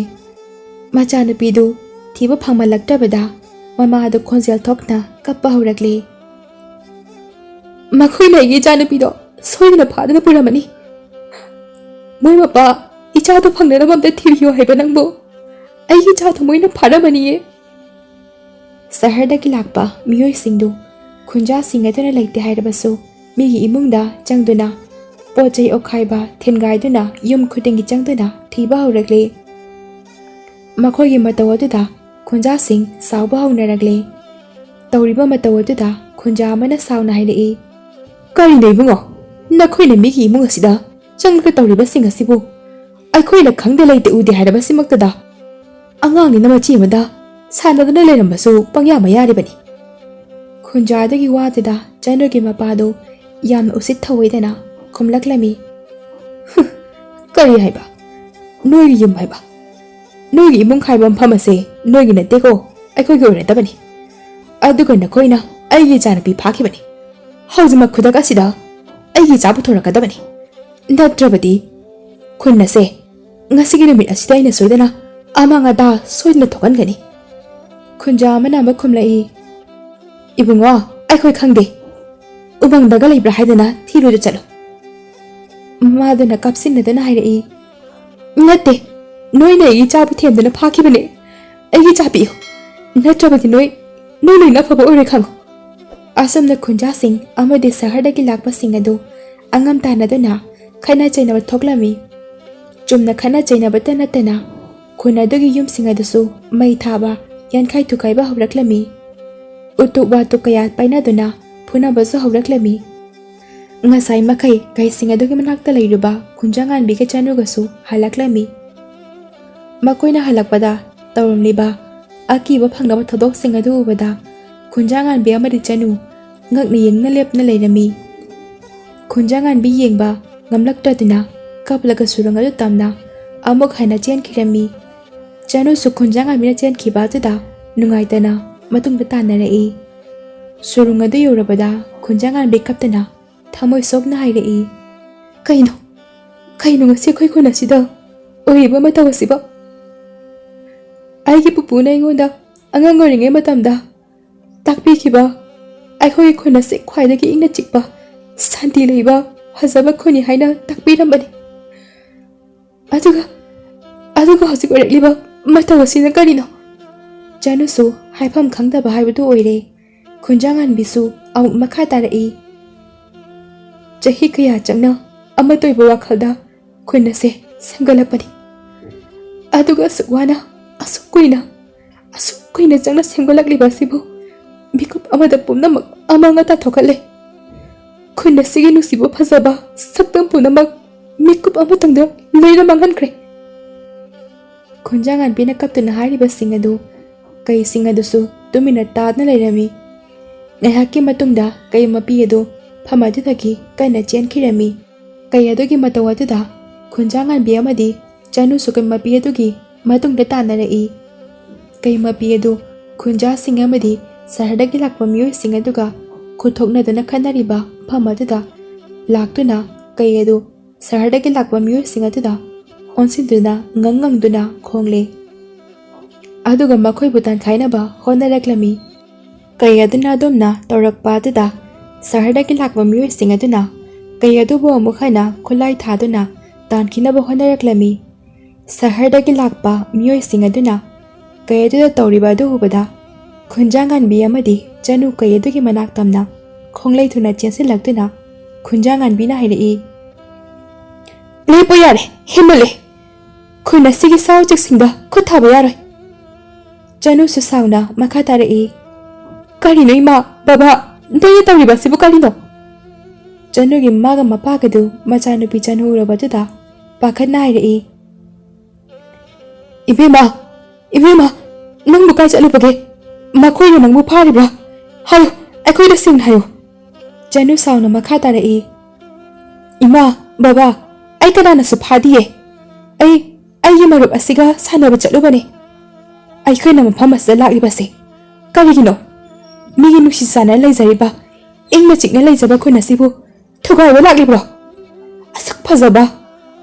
ꯃꯆꯥꯅꯨꯄꯤꯗꯨ ꯊꯤꯕ ꯐꯪꯃꯜꯂꯛꯇ꯭ꯔꯕꯗ ꯃꯃꯥꯗꯨ ꯈꯣꯟꯖꯦꯜ ꯊꯣꯛꯅ ꯀꯞꯄ ꯍꯧꯔꯛꯂꯦ꯫ "ꯃꯈꯣꯏꯅ ꯑꯩꯒꯤ ꯏꯆꯥꯅꯨꯄꯤꯗꯣ ꯁꯣꯏꯗꯅ ꯐꯥꯗꯨꯅ ꯄꯨꯔꯝꯃꯅꯤ꯫ ꯃꯣꯏ ꯃꯄꯥ, ꯏꯆꯥꯗꯣ ꯐꯪꯅꯅꯕ ꯑꯝꯇ ꯊꯤꯕꯤꯌꯨ ꯍꯥꯏꯕ ꯅꯪꯕꯨ꯫ ꯑꯩꯒꯤ ꯏꯆꯥꯗꯣ ꯃꯣꯏꯅ ꯐꯥꯔꯝꯃꯅꯤꯌꯦ꯫" ꯁꯍꯔꯗꯒꯤ ꯂꯥꯛꯄ ꯃꯤꯑꯣꯏꯁꯤꯡꯗꯨ ꯈꯨꯟꯖꯥꯁꯤꯡ ꯑꯗꯨꯅ ꯂꯩꯇꯦ ꯍꯥꯏꯔꯕꯁꯨ ꯃꯤꯒꯤ ꯏꯃꯨꯡꯗ ꯆꯪꯗꯨꯅ ꯄꯣꯠ ꯆꯩ ꯑꯣꯛꯈꯥꯏꯕ ꯊꯤꯟꯒꯥꯏꯗꯨꯅ ꯌꯨꯝ ꯈꯨꯗꯤꯡꯒꯤ ꯆꯪꯗꯨꯅ ꯊꯤꯕ ꯍꯧꯔꯛꯂꯦ꯫ ꯃꯈꯣꯏꯒꯤ ꯃꯇꯧ ꯑꯗꯨꯗ ꯈꯨꯟꯖꯥꯁꯤꯡ ꯁꯥꯎꯕ ꯍꯧꯅꯔꯛꯂꯦ꯫ ꯇꯧꯔꯤꯕ ꯃꯇꯧ ꯑꯗꯨꯗ ꯈꯨꯟꯖꯥ ꯑꯃꯅ ꯁꯥꯎꯅ ꯍꯥꯏꯔꯛꯏ, "ꯀꯔꯤꯅꯣ ꯏꯕꯨꯡꯉꯣ, ꯅꯈꯣꯏꯅ ꯃꯤꯒꯤ ꯏꯃꯨꯡ ꯑꯁꯤꯗ ꯆꯪꯂꯒ ꯇꯧꯔꯤꯕꯁꯤꯡ ꯑꯁꯤꯕꯨ? ꯑꯩꯈꯣꯏꯅ ꯈꯪꯗꯦ ꯂꯩꯇꯦ ꯎꯗꯦ ꯍꯥꯏꯔꯕꯁꯤꯃꯛꯇꯗ ꯑꯉꯥꯡꯅꯤꯅ ꯃꯆꯤ ꯑꯃꯗ ꯁꯥꯟꯅꯗꯨꯅ ꯂꯩꯔꯝꯕꯁꯨ ꯄꯪꯌꯥ ꯃꯌꯥꯔꯤꯕꯅꯤ꯫" ꯈꯨꯟꯖꯥꯗꯒꯤ ꯋꯥꯗꯨꯗ ꯆꯅꯨꯒꯤ ꯃꯄꯥꯗꯨ ꯌꯥꯝꯅ ꯎꯁꯤꯠ ꯊꯧꯑꯣꯏꯗꯅ ꯈꯨꯝꯂꯛꯂꯝꯃꯤ, "ꯍꯨꯝ, ꯀꯔꯤ ꯍꯥꯏꯕ? ꯅꯣꯏꯒꯤ ꯌꯨꯝ ꯍꯥꯏꯕ? ꯅꯣꯏꯒꯤ ꯏꯃꯨꯡ ꯍꯥꯏꯕ ꯃꯐꯝ ꯑꯁꯦ ꯅꯣꯏꯒꯤ ꯅꯠꯇꯦꯀꯣ, ꯑꯩꯈꯣꯏꯒꯤ ꯑꯣꯏꯔꯗꯕꯅꯤ꯫ ꯑꯗꯨꯒ ꯅꯈꯣꯏꯅ ꯑꯩꯒꯤ ꯏꯆꯥꯅꯨꯄꯤ ꯐꯥꯈꯤꯕꯅꯤ꯫ ꯍꯧꯖꯤꯛꯃꯛ ꯈꯨꯗꯛ ꯑꯁꯤꯗ ꯑꯩꯒꯤ ꯏꯆꯥ ꯄꯨꯊꯣꯔꯛꯀꯗꯕꯅꯤ꯫ ꯅꯠꯇ꯭ꯔꯕꯗꯤ ꯈꯨꯟ ꯑꯁꯦ ꯉꯁꯤꯒꯤ ꯅꯨꯃꯤꯠ ꯑꯁꯤꯗ ꯑꯩꯅ ꯁꯣꯏꯗꯅ ꯑꯃꯥꯡ ꯑꯇꯥ ꯁꯣꯏꯗꯅ ꯊꯣꯛꯍꯟꯒꯅꯤ꯫" ꯈꯨꯟꯖꯥ ꯑꯃꯅ ꯑꯃꯨꯛ ꯈꯨꯝꯂꯛꯏ, "ꯏꯕꯨꯡꯉꯣ, ꯑꯩꯈꯣꯏ ꯈꯪꯗꯦ꯫ ꯎꯃꯪꯗꯒ ꯂꯩꯕ꯭ꯔꯥ ꯍꯥꯏꯗꯅ ꯊꯤꯔꯨꯗ ꯆꯠꯂꯨ꯫ ꯃꯥꯗꯨꯅ ꯀꯥꯞꯁꯤꯟꯅꯗꯅ ꯍꯥꯏꯔꯛꯏ, "ꯅꯠꯇꯦ, ꯅꯣꯏꯅ ꯑꯩꯒꯤ ꯆꯥꯕ ꯊꯦꯝꯗꯨꯅ ꯐꯥꯈꯤꯕꯅꯦ꯫ ꯑꯩꯒꯤ ꯆꯥ ꯄꯤꯌꯨ, ꯅꯠꯇ꯭ꯔꯕꯗꯤ ꯅꯣꯏ, ꯅꯣꯏ ꯂꯣꯏꯅ ꯑꯐꯕ ꯑꯣꯏꯔꯣꯏ ꯈꯪꯉꯨ"꯫ ꯑꯁꯨꯝꯅ ꯈꯨꯟꯖꯥꯁꯤꯡ ꯑꯃꯗꯤ ꯁꯍꯔꯗꯒꯤ ꯂꯥꯛꯄꯁꯤꯡ ꯑꯗꯨ ꯑꯉꯝ ꯇꯥꯟꯅꯗꯨꯅ ꯈꯠꯅ ꯆꯩꯅꯕ ꯊꯣꯛꯂꯝꯃꯤ꯫ ꯆꯨꯝꯅ ꯈꯠꯅ ꯆꯩꯅꯕꯇ ꯅꯠꯇꯅ ꯈꯨꯟ ꯑꯗꯨꯒꯤ ꯌꯨꯝꯁꯤꯡ ꯑꯗꯨꯁꯨ ꯃꯩ ꯊꯥꯕ, ꯌꯥꯟꯈꯥꯏ ꯊꯨꯒꯥꯏꯕ ꯍꯧꯔꯛꯂꯝꯃꯤ꯫ ꯎꯇꯨꯞ ꯋꯥꯇꯨꯞ ꯀꯌꯥ ꯄꯥꯏꯅꯗꯨꯅ ꯐꯨꯅꯕꯁꯨ ꯍꯧꯔꯛꯂꯝꯃꯤ꯫ ꯉꯁꯥꯏ ꯃꯈꯩ ꯀꯩꯁꯤꯡ ꯑꯗꯨꯒꯤ ꯃꯅꯥꯛꯇ ꯂꯩꯔꯨꯕ ꯈꯨꯟꯖꯥꯉꯥꯟꯕꯤꯒ ꯆꯅꯨꯒꯁꯨ ꯍꯜꯂꯛꯂꯝꯃꯤ꯫ ꯃꯈꯣꯏꯅ ꯍꯜꯂꯛꯄꯗ ꯇꯧꯔꯝꯂꯤꯕ ꯑꯀꯤꯕ ꯐꯪꯅꯕ ꯊꯧꯗꯣꯛꯁꯤꯡ ꯑꯗꯨ ꯎꯕꯗ ꯈꯨꯟꯖꯥꯉꯥꯟꯕꯤ ꯑꯃꯗꯤ ꯆꯅꯨ ꯉꯛꯅ ꯌꯦꯡꯅ ꯂꯦꯞꯅ ꯂꯩꯔꯝꯃꯤ꯫ ꯈꯨꯟꯖꯥꯉꯥꯟꯕꯤ ꯌꯦꯡꯕ ꯉꯝꯂꯛꯇꯗꯨꯅ ꯀꯞꯂꯒ ꯁꯨꯔꯨꯡ ꯑꯗꯨ ꯇꯝꯅ ꯑꯃꯨꯛ ꯍꯟꯅ ꯆꯦꯟꯈꯤꯔꯝꯃꯤ꯫ ꯆꯅꯨꯁꯨ ꯈꯨꯟꯖꯥꯉꯥꯟꯕꯤꯅ ꯆꯦꯟꯈꯤꯕ ꯑꯗꯨꯗ ꯅꯨꯡꯉꯥꯏꯇꯅ ꯃꯇꯨꯡꯗ ꯇꯥꯟꯅꯔꯛꯏ꯫ ꯁꯨꯔꯨꯡ ꯑꯗꯨ ꯌꯧꯔꯕꯗ ꯈꯨꯟꯖꯥꯉꯥꯟꯕꯤ ꯀꯞꯇꯅ ꯊꯃꯣꯏ ꯁꯣꯛꯅ ꯍꯥꯏꯔꯛꯏ, "ꯀꯩꯅꯣ, ꯀꯩꯅꯣ ꯉꯁꯤ ꯑꯩꯈꯣꯏ ꯈꯨꯟ ꯑꯁꯤꯗ ꯑꯣꯏꯔꯤꯕ ꯃꯇꯧ ꯑꯁꯤꯕꯣ? ꯑꯩꯒꯤ ꯄꯨꯄꯨꯅ ꯑꯩꯉꯣꯟꯗ ꯑꯉꯥꯡ ꯑꯣꯏꯔꯤꯉꯩ ꯃꯇꯝꯗ ꯇꯥꯛꯄꯤꯈꯤꯕ ꯑꯩꯈꯣꯏꯒꯤ ꯈꯨꯟ ꯑꯁꯤ ꯈ꯭ꯋꯥꯏꯗꯒꯤ ꯏꯪꯅ ꯆꯤꯛꯄ, ꯁꯥꯟꯇꯤ ꯂꯩꯕ, ꯐꯖꯕ ꯈꯨꯟꯅꯤ ꯍꯥꯏꯅ ꯇꯥꯛꯄꯤꯔꯝꯕꯅꯤ꯫ ꯑꯗꯨꯒ, ꯑꯗꯨꯒ ꯍꯧꯖꯤꯛ ꯑꯣꯏꯔꯛꯂꯤꯕ ꯃꯇꯧ ꯑꯁꯤꯅ ꯀꯔꯤꯅꯣ?" ꯆꯅꯨꯁꯨ ꯍꯥꯏꯐꯝ ꯈꯪꯗꯕ ꯍꯥꯏꯕꯗꯨ ꯑꯣꯏꯔꯦ꯫ ꯈꯨꯟꯖꯥꯉꯥꯟꯕꯤꯁꯨ ꯑꯃꯨꯛ ꯃꯈꯥ ꯇꯥꯔꯛꯏ, "ꯆꯍꯤ ꯀꯌꯥ ꯆꯪꯅ ꯑꯃꯠꯇ ꯑꯣꯏꯕ ꯋꯥꯈꯜꯗ ꯈꯨꯟ ꯑꯁꯦ ꯁꯦꯝꯒꯠꯂꯛꯄꯅꯤ꯫ ꯑꯗꯨꯒ ꯑꯁꯨꯛ ꯋꯥꯅ, ꯑꯁꯨꯛ ꯀꯨꯏꯅ, ꯑꯁꯨꯛ ꯀꯨꯏꯅ ꯆꯪꯅ ꯁꯦꯝꯒꯠꯂꯛꯂꯤꯕ ꯑꯁꯤꯕꯨ ꯃꯤꯀꯨꯞ ꯑꯃꯗ ꯄꯨꯝꯅꯃꯛ ꯑꯃꯥꯡ ꯑꯇꯥ ꯊꯣꯛꯍꯜꯂꯦ꯫ ꯈꯨꯟ ꯑꯁꯤꯒꯤ ꯅꯨꯡꯁꯤꯕ ꯐꯖꯕ ꯁꯛꯇꯝ ꯄꯨꯝꯅꯃꯛ ꯃꯤꯀꯨꯞ ꯑꯃꯇꯪꯗ ꯂꯣꯏꯅ ꯃꯥꯡꯍꯟꯈ꯭ꯔꯦ"꯫ ꯈꯨꯟꯖꯥꯉꯥꯟꯕꯤꯅ ꯀꯞꯇꯨꯅ ꯍꯥꯏꯔꯤꯕꯁꯤꯡ ꯑꯗꯨ ꯀꯩꯁꯤꯡ ꯑꯗꯨꯁꯨ ꯇꯨꯃꯤꯟꯅ ꯇꯥꯗꯨꯅ ꯂꯩꯔꯝꯃꯤ꯫ ꯉꯥꯏꯍꯥꯛꯀꯤ ꯃꯇꯨꯡꯗ ꯀꯩ ꯃꯄꯤ ꯑꯗꯨ ꯐꯝ ꯑꯗꯨꯗꯒꯤ ꯀꯟꯅ ꯆꯦꯟꯈꯤꯔꯝꯃꯤ꯫ ꯀꯩ ꯑꯗꯨꯒꯤ ꯃꯇꯧ ꯑꯗꯨꯗ ꯈꯨꯟꯖꯥꯉꯥꯟꯕꯤ ꯑꯃꯗꯤ ꯆꯅꯨꯁꯨ ꯀꯩ ꯃꯄꯤ ꯑꯗꯨꯒꯤ ꯃꯇꯨꯡꯗ ꯇꯥꯟꯅꯔꯛꯏ꯫ ꯀꯩ ꯃꯄꯤ ꯑꯗꯨ ꯈꯨꯟꯖꯥꯁꯤꯡ ꯑꯃꯗꯤ ꯁꯍꯔꯗꯒꯤ ꯂꯥꯛꯄ ꯃꯤꯑꯣꯏꯁꯤꯡ ꯑꯗꯨꯒ ꯈꯨꯠꯊꯣꯛꯅꯗꯨꯅ ꯈꯠꯅꯔꯤꯕ ꯃꯐꯝ ꯑꯗꯨꯗ ꯂꯥꯛꯇꯨꯅ ꯀꯩ ꯑꯗꯨ ꯁꯍꯔꯗꯒꯤ ꯂꯥꯛꯄ ꯃꯤꯑꯣꯏꯁꯤꯡ ꯑꯗꯨꯗ ꯑꯣꯟꯁꯤꯟꯗꯨꯅ ꯉꯪ ꯉꯪꯗꯨꯅ ꯈꯣꯡꯂꯦ꯫ ꯑꯗꯨꯒ ꯃꯈꯣꯏꯕꯨ ꯇꯥꯟꯈꯥꯏꯅꯕ ꯍꯣꯠꯅꯔꯛꯂꯝꯃꯤ꯫ ꯀꯩ ꯑꯗꯨꯅ ꯑꯗꯨꯝꯅ ꯇꯧꯔꯛꯄ ꯑꯗꯨꯗ ꯁꯍꯔꯗꯒꯤ ꯂꯥꯛꯄ ꯃꯤꯑꯣꯏꯁꯤꯡ ꯑꯗꯨꯅ ꯀꯩ ꯑꯗꯨꯕꯨ ꯑꯃꯨꯛ ꯍꯟꯅ ꯈꯨꯠꯂꯥꯏ ꯊꯥꯗꯨꯅ ꯇꯥꯟꯈꯤꯅꯕ ꯍꯣꯠꯅꯔꯛꯂꯝꯃꯤ꯫ ꯁꯍꯔꯗꯒꯤ ꯂꯥꯛꯄ ꯃꯤꯑꯣꯏꯁꯤꯡ ꯑꯗꯨꯅ ꯀꯩ ꯑꯗꯨꯗ ꯇꯧꯔꯤꯕ ꯑꯗꯨ ꯎꯕꯗ, ꯈꯨꯟꯖꯥ ꯉꯥꯟꯕꯤ ꯑꯃꯗꯤ ꯆꯅꯨ ꯀꯩ ꯑꯗꯨꯒꯤ ꯃꯅꯥꯛ ꯇꯝꯅ ꯈꯣꯡꯂꯩ ꯊꯨꯅ ꯆꯦꯟꯁꯤꯜꯂꯛꯇꯨꯅ ꯈꯨꯟꯖꯥ ꯉꯥꯟꯕꯤꯅ ꯍꯥꯏꯔꯛꯏ, "ꯂꯦꯞꯄꯨ ꯌꯥꯔꯦ, ꯍꯦꯟꯃꯜꯂꯦ꯫ ꯈꯨꯟ ꯑꯁꯤꯒꯤ ꯁꯥ ꯎꯆꯦꯛꯁꯤꯡꯗ ꯈꯨꯠ ꯊꯥꯕ ꯌꯥꯔꯣꯏ꯫" ꯆꯅꯨꯁꯨ ꯁꯥꯎꯅ ꯃꯈꯥ ꯇꯥꯔꯛꯏ, "ꯀꯔꯤꯅꯣ ꯏꯃꯥ, ꯕꯕꯥ, ꯅꯣꯏꯅ ꯇꯧꯔꯤꯕ ꯑꯁꯤꯕꯨ ꯀꯔꯤꯅꯣ?" ꯆꯅꯨꯒꯤ ꯃꯃꯥꯒ ꯃꯄꯥꯒꯗꯨ ꯃꯆꯥꯅꯨꯄꯤ ꯆꯅꯨ ꯎꯔꯕꯗꯨꯗ ꯄꯥꯈꯠꯅ ꯍꯥꯏꯔꯛꯏ, "ꯏꯕꯦꯝꯃ, ꯏꯕꯦꯝꯃ, ꯅꯪꯕꯨ ꯀꯥꯏ ꯆꯠꯂꯨꯕꯒꯦ? ꯃꯈꯣꯏꯅ ꯅꯪꯕꯨ ꯐꯥꯔꯤꯕ꯭ꯔꯥ? ꯍꯥꯏꯌꯨ, ꯑꯩꯈꯣꯏꯗ ꯁꯦꯡꯅ ꯍꯥꯏꯌꯨ꯫" ꯆꯅꯨ ꯁꯥꯎꯅ ꯃꯈꯥ ꯇꯥꯔꯛꯏ, "ꯏꯃꯥ, ꯕꯕꯥ, ꯑꯩ ꯀꯅꯥꯅꯁꯨ ꯐꯥꯗꯤꯌꯦ꯫ ꯑꯩ ꯑꯩꯒꯤ ꯃꯔꯨꯞ ꯑꯁꯤꯒ ꯁꯥꯟꯅꯕ ꯆꯠꯂꯨꯕꯅꯦ꯫ ꯑꯩꯈꯣꯏꯅ ꯃꯐꯝ ꯑꯁꯤꯗ ꯂꯥꯛꯂꯤꯕꯁꯦ ꯀꯔꯤꯒꯤꯅꯣ? ꯃꯤꯒꯤ ꯅꯨꯡꯁꯤ ꯆꯥꯟꯅ ꯂꯩꯖꯔꯤꯕ, ꯏꯪꯅ ꯆꯤꯛꯅ ꯂꯩꯖꯕ ꯈꯨꯟ ꯑꯁꯤꯕꯨ ꯊꯨꯒꯥꯏꯕ ꯂꯥꯛꯂꯤꯕ꯭ꯔꯣ? ꯑꯁꯨꯛ ꯐꯖꯕ,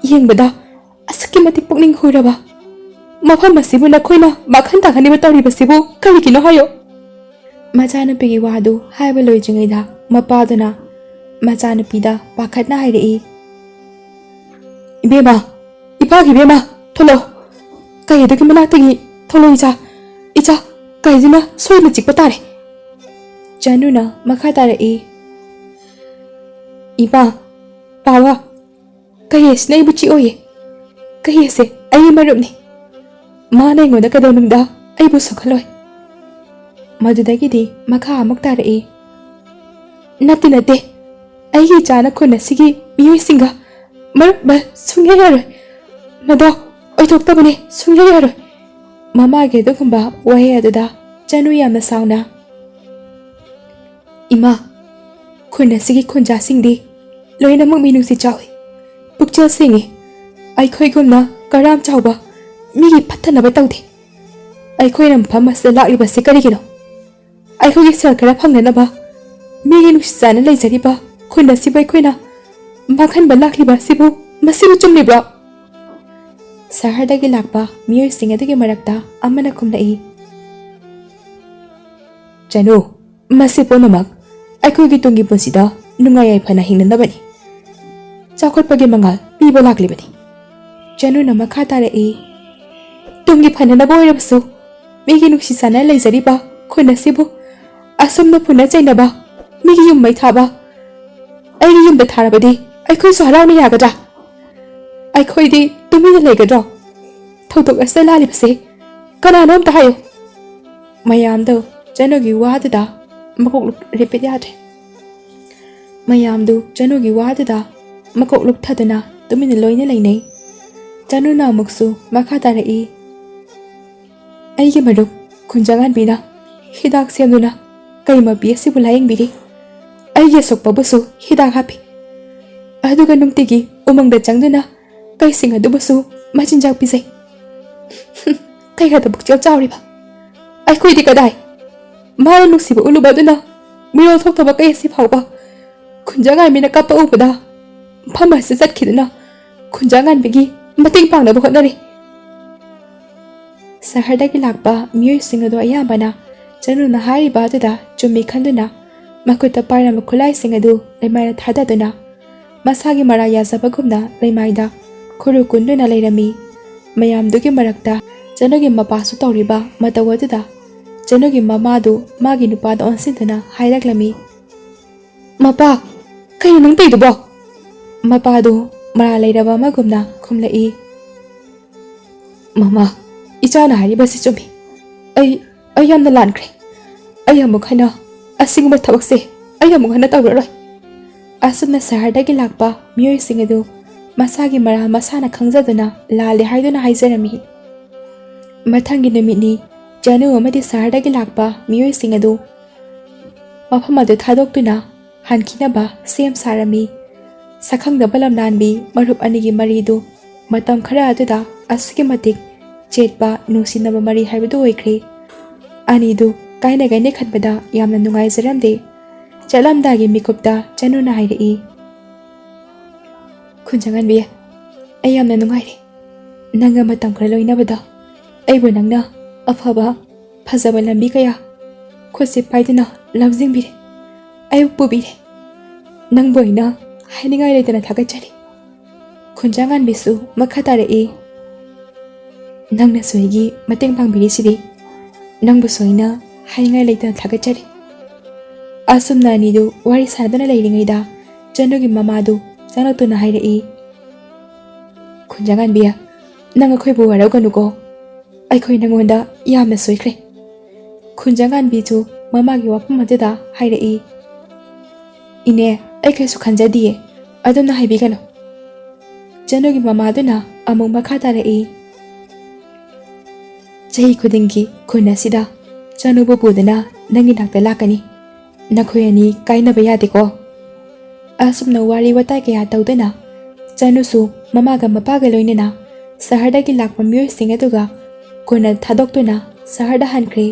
ꯌꯦꯡꯕꯗ ꯑꯁꯨꯛꯀꯤ ꯃꯇꯤꯛ ꯄꯨꯛꯅꯤꯡ ꯍꯨꯔꯕ ꯃꯐꯝ ꯑꯁꯤꯕꯨ ꯅꯈꯣꯏꯅ ꯃꯥꯡꯍꯟ ꯇꯥꯛꯍꯟꯅꯤꯡꯕ ꯇꯧꯔꯤꯕꯁꯤꯕꯨ ꯀꯔꯤꯒꯤꯅꯣ ꯍꯥꯏꯌꯣ?" ꯃꯆꯥꯅꯨꯄꯤꯒꯤ ꯋꯥꯗꯨ ꯍꯥꯏꯕ ꯂꯣꯏꯗ꯭ꯔꯤꯉꯩꯗ ꯃꯄꯥꯗꯨꯅ ꯃꯆꯥꯅꯨꯄꯤꯗ ꯄꯥꯈꯠꯅ ꯍꯥꯏꯔꯛꯏ, "ꯏꯕꯦꯝꯃ, ꯏꯄꯥꯒꯤ ꯏꯕꯦꯝꯃ, ꯊꯣꯛꯂꯛꯑꯣ꯫ ꯀꯩ ꯑꯗꯨꯒꯤ ꯃꯅꯥꯛꯇꯒꯤ ꯊꯣꯛꯂꯛꯑꯣ ꯏꯆꯥ꯫ ꯏꯆꯥ, ꯀꯩꯁꯤꯅ ꯁꯣꯏꯗꯅ ꯆꯤꯛꯄ ꯇꯥꯔꯦ꯫" ꯆꯅꯨꯅ ꯃꯈꯥ ꯇꯥꯔꯛꯏ, "ꯏꯃꯥ, ꯄꯥꯋꯥ, ꯀꯩ ꯑꯁꯤꯅ ꯑꯩꯕꯨ ꯆꯤꯛꯑꯣꯏꯌꯦ꯫ ꯀꯩ ꯑꯁꯦ ꯑꯩꯒꯤ ꯃꯔꯨꯞꯅꯤ꯫ ꯃꯥꯅ ꯑꯩꯉꯣꯟꯗ ꯀꯩꯗꯧꯅꯨꯡꯗ ꯑꯩꯕꯨ ꯁꯣꯛꯍꯜꯂꯣꯏ꯫" ꯃꯗꯨꯗꯒꯤꯗꯤ ꯃꯈꯥ ꯑꯃꯨꯛ ꯇꯥꯔꯛꯏ, "ꯅꯠꯇꯦ, ꯅꯠꯇꯦ, ꯑꯩꯒꯤ ꯏꯆꯥꯅ ꯈꯨꯟ ꯑꯁꯤꯒꯤ ꯃꯤꯑꯣꯏꯁꯤꯡꯒ ꯃꯔꯨꯞ ꯁꯨꯡꯌꯥ ꯌꯥꯔꯣꯏ꯫ ꯃꯗꯣ ꯑꯣꯏꯊꯣꯛꯇꯕꯅꯤ, ꯁꯨꯡꯌꯥ ꯌꯥꯔꯣꯏ꯫" ꯃꯃꯥꯒꯤ ꯑꯗꯨꯒꯨꯝꯕ ꯋꯥꯍꯩ ꯑꯗꯨꯗ ꯆꯅꯨ ꯌꯥꯝꯅ ꯁꯥꯎꯅ, "ꯏꯃꯥ, ꯈꯨꯟ ꯑꯁꯤꯒꯤ ꯈꯨꯟꯖꯥꯁꯤꯡꯗꯤ ꯂꯣꯏꯅꯃꯛ ꯃꯤꯅꯨꯡꯁꯤ ꯆꯥꯎꯏ, ꯄꯨꯛꯆꯦꯜ ꯁꯦꯡꯏ꯫ ꯑꯩꯈꯣꯏꯒꯨꯝꯅ ꯀꯔꯥꯝ ꯆꯥꯎꯕ ꯃꯤꯒꯤ ꯐꯠꯇꯅꯕ ꯇꯧꯗꯦ꯫ ꯑꯩꯈꯣꯏꯅ ꯃꯐꯝ ꯑꯁꯤꯗ ꯂꯥꯛꯂꯤꯕꯁꯤ ꯀꯔꯤꯒꯤꯅꯣ? ꯑꯩꯈꯣꯏꯒꯤ ꯁꯦꯜ ꯈꯔ ꯐꯪꯅꯅꯕ ꯃꯤꯒꯤ ꯅꯨꯡꯁꯤ ꯆꯥꯟꯅ ꯂꯩꯖꯔꯤꯕ ꯈꯨꯟ ꯑꯁꯤꯕꯨ ꯑꯩꯈꯣꯏꯅ ꯃꯥꯡꯍꯟꯕ ꯂꯥꯛꯂꯤꯕ ꯑꯁꯤꯕꯨ, ꯃꯁꯤꯕꯨ ꯆꯨꯝꯂꯤꯕ꯭ꯔꯣ?" ꯁꯍꯔꯗꯒꯤ ꯂꯥꯛꯄ ꯃꯤꯑꯣꯏꯁꯤꯡ ꯑꯗꯨꯒꯤ ꯃꯔꯛꯇ ꯑꯃꯅ ꯈꯨꯝꯂꯛꯏ, "ꯆꯅꯨ, ꯃꯁꯤ ꯄꯨꯝꯅꯃꯛ ꯑꯩꯈꯣꯏꯒꯤ ꯇꯨꯡꯒꯤ ꯄꯨꯟꯁꯤꯗ ꯅꯨꯡꯉꯥꯏ ꯌꯥꯏꯐꯅ ꯍꯤꯡꯅꯅꯕꯅꯤ꯫ ꯆꯥꯎꯈꯠꯄꯒꯤ ꯃꯉꯥꯜ ꯄꯤꯕ ꯂꯥꯛꯂꯤꯕꯅꯤ꯫ ꯆꯅꯨꯅ ꯃꯈꯥ ꯇꯥꯔꯛꯏ, "ꯇꯨꯡꯒꯤ ꯐꯅꯅꯕ ꯑꯣꯏꯔꯕꯁꯨ ꯃꯤꯒꯤ ꯅꯨꯡꯁꯤ ꯆꯥꯟꯅ ꯂꯩꯖꯔꯤꯕ ꯈꯨꯟ ꯑꯁꯤꯕꯨ ꯑꯁꯨꯝꯅ ꯐꯨꯅ ꯆꯩꯅꯕ, ꯃꯤꯒꯤ ꯌꯨꯝ ꯃꯩ ꯊꯥꯕ, ꯑꯩꯒꯤ ꯌꯨꯝꯗ ꯊꯥꯔꯕꯗꯤ ꯑꯩꯈꯣꯏꯁꯨ ꯍꯔꯥꯎꯅ ꯌꯥꯒꯗ꯭ꯔꯥ? ꯑꯩꯈꯣꯏꯗꯤ ꯇꯨꯃꯤꯟꯅ ꯂꯩꯒꯗ꯭ꯔꯣ? ꯊꯧꯗꯣꯛ ꯑꯁꯤꯗ ꯂꯥꯜꯂꯤꯕꯁꯦ ꯀꯅꯥꯅꯣ ꯑꯝꯇ ꯍꯥꯏꯌꯨ?" ꯃꯌꯥꯝꯗꯣ ꯆꯅꯨꯒꯤ ꯋꯥꯗꯨꯗ ꯃꯀꯣꯛ ꯔꯤꯄꯤꯠ ꯌꯥꯗ꯭ꯔꯦ꯫ ꯃꯌꯥꯝꯗꯨ ꯆꯅꯨꯒꯤ ꯋꯥꯗꯨꯗ ꯃꯀꯣꯛ ꯂꯨꯞꯊꯗꯨꯅ ꯇꯨꯃꯤꯟꯅ ꯂꯣꯏꯅ ꯂꯩꯅꯩ꯫ ꯆꯅꯨꯅ ꯑꯃꯨꯛꯁꯨ ꯃꯈꯥ ꯇꯥꯔꯛꯏ, "ꯑꯩꯒꯤ ꯃꯔꯨꯞ ꯈꯨꯟꯖꯥꯉꯥꯟꯕꯤꯅ ꯍꯤꯗꯥꯛ ꯁꯦꯝꯗꯨꯅ ꯀꯩ ꯃꯄꯤ ꯑꯁꯤꯕꯨ ꯂꯥꯌꯦꯡꯕꯤꯔꯤ꯫ ꯑꯩꯒꯤ ꯑꯁꯣꯛꯄꯕꯨꯁꯨ ꯍꯤꯗꯥꯛ ꯍꯥꯞꯄꯤ꯫ ꯑꯗꯨꯒ ꯅꯨꯡꯇꯤꯒꯤ ꯎꯃꯪꯗ ꯆꯪꯗꯨꯅ ꯀꯩꯁꯤꯡ ꯑꯗꯨꯕꯨꯁꯨ ꯃꯆꯤꯟꯖꯥꯛ ꯄꯤꯖꯩ꯫ ꯀꯩ ꯍꯥꯏꯗ ꯄꯨꯛꯆꯦꯜ ꯆꯥꯎꯔꯤꯕ ꯑꯩꯈꯣꯏꯗꯤ ꯀꯗꯥꯏ? ꯃꯥꯅ ꯅꯨꯡꯁꯤꯕ ꯎꯠꯂꯨꯕ ꯑꯗꯨꯅ ꯃꯤꯔꯣꯜ ꯊꯣꯛꯇꯕ ꯀꯩ ꯑꯁꯤ ꯐꯥꯎꯕ ꯈꯨꯟꯖꯥꯉꯥꯟꯕꯤꯅ ꯀꯞꯄ ꯎꯕꯗ ꯃꯐꯝ ꯑꯁꯤꯗ ꯆꯠꯈꯤꯗꯨꯅ ꯈꯨꯟꯖꯥꯉꯥꯟꯕꯤꯒꯤ ꯃꯇꯦꯡ ꯄꯥꯡꯅꯕ ꯍꯣꯠꯅꯔꯤ꯫" ꯁꯍꯔꯗꯒꯤ ꯂꯥꯛꯄ ꯃꯤꯑꯣꯏꯁꯤꯡ ꯑꯗꯨ ꯑꯌꯥꯝꯕꯅ ꯆꯅꯨꯅ ꯍꯥꯏꯔꯤꯕ ꯑꯗꯨꯗ ꯆꯨꯝꯃꯤ ꯈꯟꯗꯨꯅ ꯃꯈꯨꯠꯇ ꯄꯥꯏꯔꯝꯕ ꯈꯨꯠꯂꯥꯏꯁꯤꯡ ꯑꯗꯨ ꯂꯩꯃꯥꯏꯗ ꯊꯥꯗꯗꯨꯅ ꯃꯁꯥꯒꯤ ꯃꯔꯥ ꯌꯥꯖꯕꯒꯨꯝꯅ ꯂꯩꯃꯥꯏꯗ ꯈꯨꯔꯨ ꯀꯨꯟꯗꯨꯅ ꯂꯩꯔꯝꯃꯤ꯫ ꯃꯌꯥꯝꯗꯨꯒꯤ ꯃꯔꯛꯇ ꯆꯅꯨꯒꯤ ꯃꯄꯥꯁꯨ ꯇꯧꯔꯤꯕ ꯃꯇꯧ ꯑꯗꯨꯗ ꯆꯅꯨꯒꯤ ꯃꯃꯥꯗꯨ ꯃꯥꯒꯤ ꯅꯨꯄꯥꯗ ꯑꯣꯟꯁꯤꯟꯗꯨꯅ ꯍꯥꯏꯔꯛꯂꯝꯃꯤ, "ꯃꯄꯥ, ꯀꯩꯅꯣ ꯅꯪ ꯇꯧꯔꯤꯗꯨꯕꯣ?" ꯃꯄꯥꯗꯨ ꯃꯔꯥ ꯂꯩꯔꯕ ꯑꯃꯒꯨꯝꯅ ꯈꯨꯝꯂꯛꯏ, "ꯃꯃꯥ, ꯏꯆꯥꯅ ꯍꯥꯏꯔꯤꯕꯁꯤ ꯆꯨꯝꯃꯤ꯫ ꯑꯩ, ꯑꯩ ꯌꯥꯝꯅ ꯂꯥꯟꯈ꯭ꯔꯦ꯫ ꯑꯩ ꯑꯃꯨꯛ ꯍꯟꯅ ꯑꯁꯤꯒꯨꯝꯕ ꯊꯕꯛꯁꯦ ꯑꯩ ꯑꯃꯨꯛ ꯍꯟꯅ ꯇꯧꯔꯔꯣꯏ꯫" ꯑꯁꯨꯝꯅ ꯁꯍꯔꯗꯒꯤ ꯂꯥꯛꯄ ꯃꯤꯑꯣꯏꯁꯤꯡ ꯑꯗꯨ ꯃꯁꯥꯒꯤ ꯃꯔꯥ ꯃꯁꯥꯅ ꯈꯪꯖꯗꯨꯅ ꯂꯥꯜꯂꯦ ꯍꯥꯏꯗꯨꯅ ꯍꯥꯏꯖꯔꯝꯃꯤ꯫ ꯃꯊꯪꯒꯤ ꯅꯨꯃꯤꯠꯅꯤ꯫ ꯆꯅꯨ ꯑꯃꯗꯤ ꯁꯍꯔꯗꯒꯤ ꯂꯥꯛꯄ ꯃꯤꯑꯣꯏꯁꯤꯡ ꯑꯗꯨ ꯃꯐꯝ ꯑꯗꯨ ꯊꯥꯗꯣꯛꯇꯨꯅ ꯍꯟꯈꯤꯅꯕ ꯁꯦꯝ ꯁꯥꯔꯝꯃꯤ꯫ ꯁꯛꯈꯪꯗꯕ ꯂꯝꯂꯥꯟꯕꯤ ꯃꯔꯨꯞ ꯑꯅꯤꯒꯤ ꯃꯔꯤꯗꯨ ꯃꯇꯝ ꯈꯔ ꯑꯗꯨꯗ ꯑꯁꯨꯛꯀꯤ ꯃꯇꯤꯛ ꯆꯦꯠꯄ ꯅꯨꯡꯁꯤꯅꯕ ꯃꯔꯤ ꯍꯥꯏꯕꯗꯨ ꯑꯣꯏꯈ꯭ꯔꯦ꯫ ꯑꯅꯤꯗꯨ ꯀꯥꯏꯅꯒꯅꯤ ꯈꯟꯕꯗ ꯌꯥꯝꯅ ꯅꯨꯡꯉꯥꯏꯖꯔꯝꯗꯦ꯫ ꯆꯠꯂꯝꯗꯥꯏꯒꯤ ꯃꯤꯀꯨꯞꯇ ꯆꯅꯨꯅ ꯍꯥꯏꯔꯛꯏ, "ꯈꯨꯟꯖꯥꯉꯥꯟꯕꯤ, ꯑꯩ ꯌꯥꯝꯅ ꯅꯨꯡꯉꯥꯏꯔꯦ꯫ ꯅꯪꯒ ꯃꯇꯝ ꯈꯔ ꯂꯣꯏꯅꯕꯗ ꯑꯩꯕꯨ ꯅꯪꯅ ꯑꯐꯕ, ꯐꯖꯕ ꯂꯝꯕꯤ ꯀꯌꯥ ꯈꯨꯠꯁꯦ ꯄꯥꯏꯗꯨꯅ ꯂꯝꯖꯤꯡꯕꯤꯔꯦ꯫ ꯑꯩꯕꯨ ꯄꯨꯕꯤꯔꯦ꯫ ꯅꯪꯕꯨ ꯑꯩꯅ ꯍꯥꯏꯅꯤꯡꯉꯥꯏ ꯂꯩꯇꯅ ꯊꯥꯒꯠꯆꯔꯤ꯫ ꯈꯨꯟꯖꯥꯉꯥꯟꯕꯤꯁꯨ ꯃꯈꯥ ꯇꯥꯔꯛꯏ, "ꯅꯪꯅꯁꯨ ꯑꯩꯒꯤ ꯃꯇꯦꯡ ꯄꯥꯡꯕꯤꯔꯤꯁꯤꯗꯤ ꯅꯪꯕꯨꯁꯨ ꯑꯩꯅ ꯍꯥꯏꯅꯤꯡꯉꯥꯏ ꯂꯩꯇꯅ ꯊꯥꯒꯠꯆꯔꯤ"꯫ ꯑꯁꯨꯝꯅ ꯑꯅꯤꯗꯨ ꯋꯥꯔꯤ ꯁꯥꯟꯅꯗꯨꯅ ꯂꯩꯔꯤꯉꯩꯗ ꯆꯅꯨꯒꯤ ꯃꯃꯥꯗꯨ ꯆꯪꯂꯛꯇꯨꯅ ꯍꯥꯏꯔꯛꯏ, "ꯈꯨꯟꯖꯥꯉꯥꯟꯕꯤ, ꯅꯪ ꯑꯩꯈꯣꯏꯕꯨ ꯋꯥꯔꯧꯒꯅꯨꯀꯣ꯫ ꯑꯩꯈꯣꯏ ꯅꯪꯉꯣꯟꯗ ꯌꯥꯝꯅ ꯁꯣꯏꯈ꯭ꯔꯦ"꯫ ꯈꯨꯟꯖꯥꯉꯥꯟꯕꯤꯁꯨ ꯃꯃꯥꯒꯤ ꯋꯥꯐꯝ ꯑꯗꯨꯗ ꯍꯥꯏꯔꯛꯏ, "ꯏꯅꯦ, ꯑꯩ ꯀꯩꯁꯨ ꯈꯟꯖꯗꯤꯌꯦ, ꯑꯗꯨꯝꯅ ꯍꯥꯏꯕꯤꯒꯅꯨ"꯫ ꯆꯅꯨꯒꯤ ꯃꯃꯥꯗꯨꯅ ꯑꯃꯨꯛ ꯃꯈꯥ ꯇꯥꯔꯛꯏ, "ꯆꯍꯤ ꯈꯨꯗꯤꯡꯒꯤ ꯈꯨꯟ ꯑꯁꯤꯗ ꯆꯅꯨꯕꯨ ꯄꯨꯗꯨꯅ ꯅꯪꯒꯤ ꯅꯥꯛꯇ ꯂꯥꯛꯀꯅꯤ꯫ ꯅꯈꯣꯏ ꯑꯅꯤ ꯀꯥꯏꯅꯕ ꯌꯥꯗꯦꯀꯣ"꯫ ꯑꯁꯨꯝꯅ ꯋꯥꯔꯤ ꯋꯥꯇꯥꯏ ꯀꯌꯥ ꯇꯧꯗꯨꯅ ꯆꯅꯨꯁꯨ ꯃꯃꯥꯒ ꯃꯄꯥꯒ ꯂꯣꯏꯅꯅ ꯁꯍꯔꯗꯒꯤ ꯂꯥꯛꯄ ꯃꯤꯑꯣꯏꯁꯤꯡ ꯑꯗꯨꯒ ꯈꯨꯟ ꯊꯥꯗꯣꯛꯇꯨꯅ ꯁꯍꯔꯗ ꯍꯟꯈ꯭ꯔꯦ꯫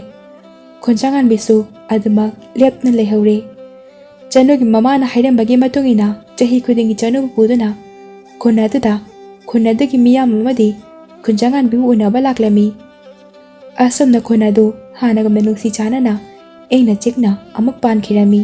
ꯈꯨꯟꯖꯥꯉꯥꯟꯕꯤꯁꯨ ꯑꯗꯨꯃꯛ ꯂꯦꯞꯇꯨꯅ ꯂꯩꯍꯧꯔꯦ꯫ ꯆꯅꯨꯒꯤ ꯃꯃꯥꯅ ꯍꯥꯏꯔꯝꯕꯒꯤ ꯃꯇꯨꯡ ꯏꯟꯅ ꯆꯍꯤ ꯈꯨꯗꯤꯡꯒꯤ ꯆꯅꯨꯕꯨ ꯄꯨꯗꯨꯅ ꯈꯨꯟ ꯑꯗꯨꯗ ꯈꯨꯟ ꯑꯗꯨꯒꯤ ꯃꯤꯌꯥꯝ ꯑꯃꯗꯤ ꯈꯨꯟꯖꯥꯉꯥꯟꯕꯤꯕꯨ ꯎꯅꯕ ꯂꯥꯛꯂꯝꯃꯤ꯫ ꯑꯁꯨꯝꯅ ꯈꯨꯟ ꯑꯗꯨ ꯍꯥꯟꯅꯒꯨꯝꯅ ꯅꯨꯡꯁꯤ ꯆꯥꯟꯅꯅ ꯏꯪꯅ ꯆꯤꯛꯅ ꯑꯃꯨꯛ ꯄꯥꯟꯈꯤꯔꯝꯃꯤ꯫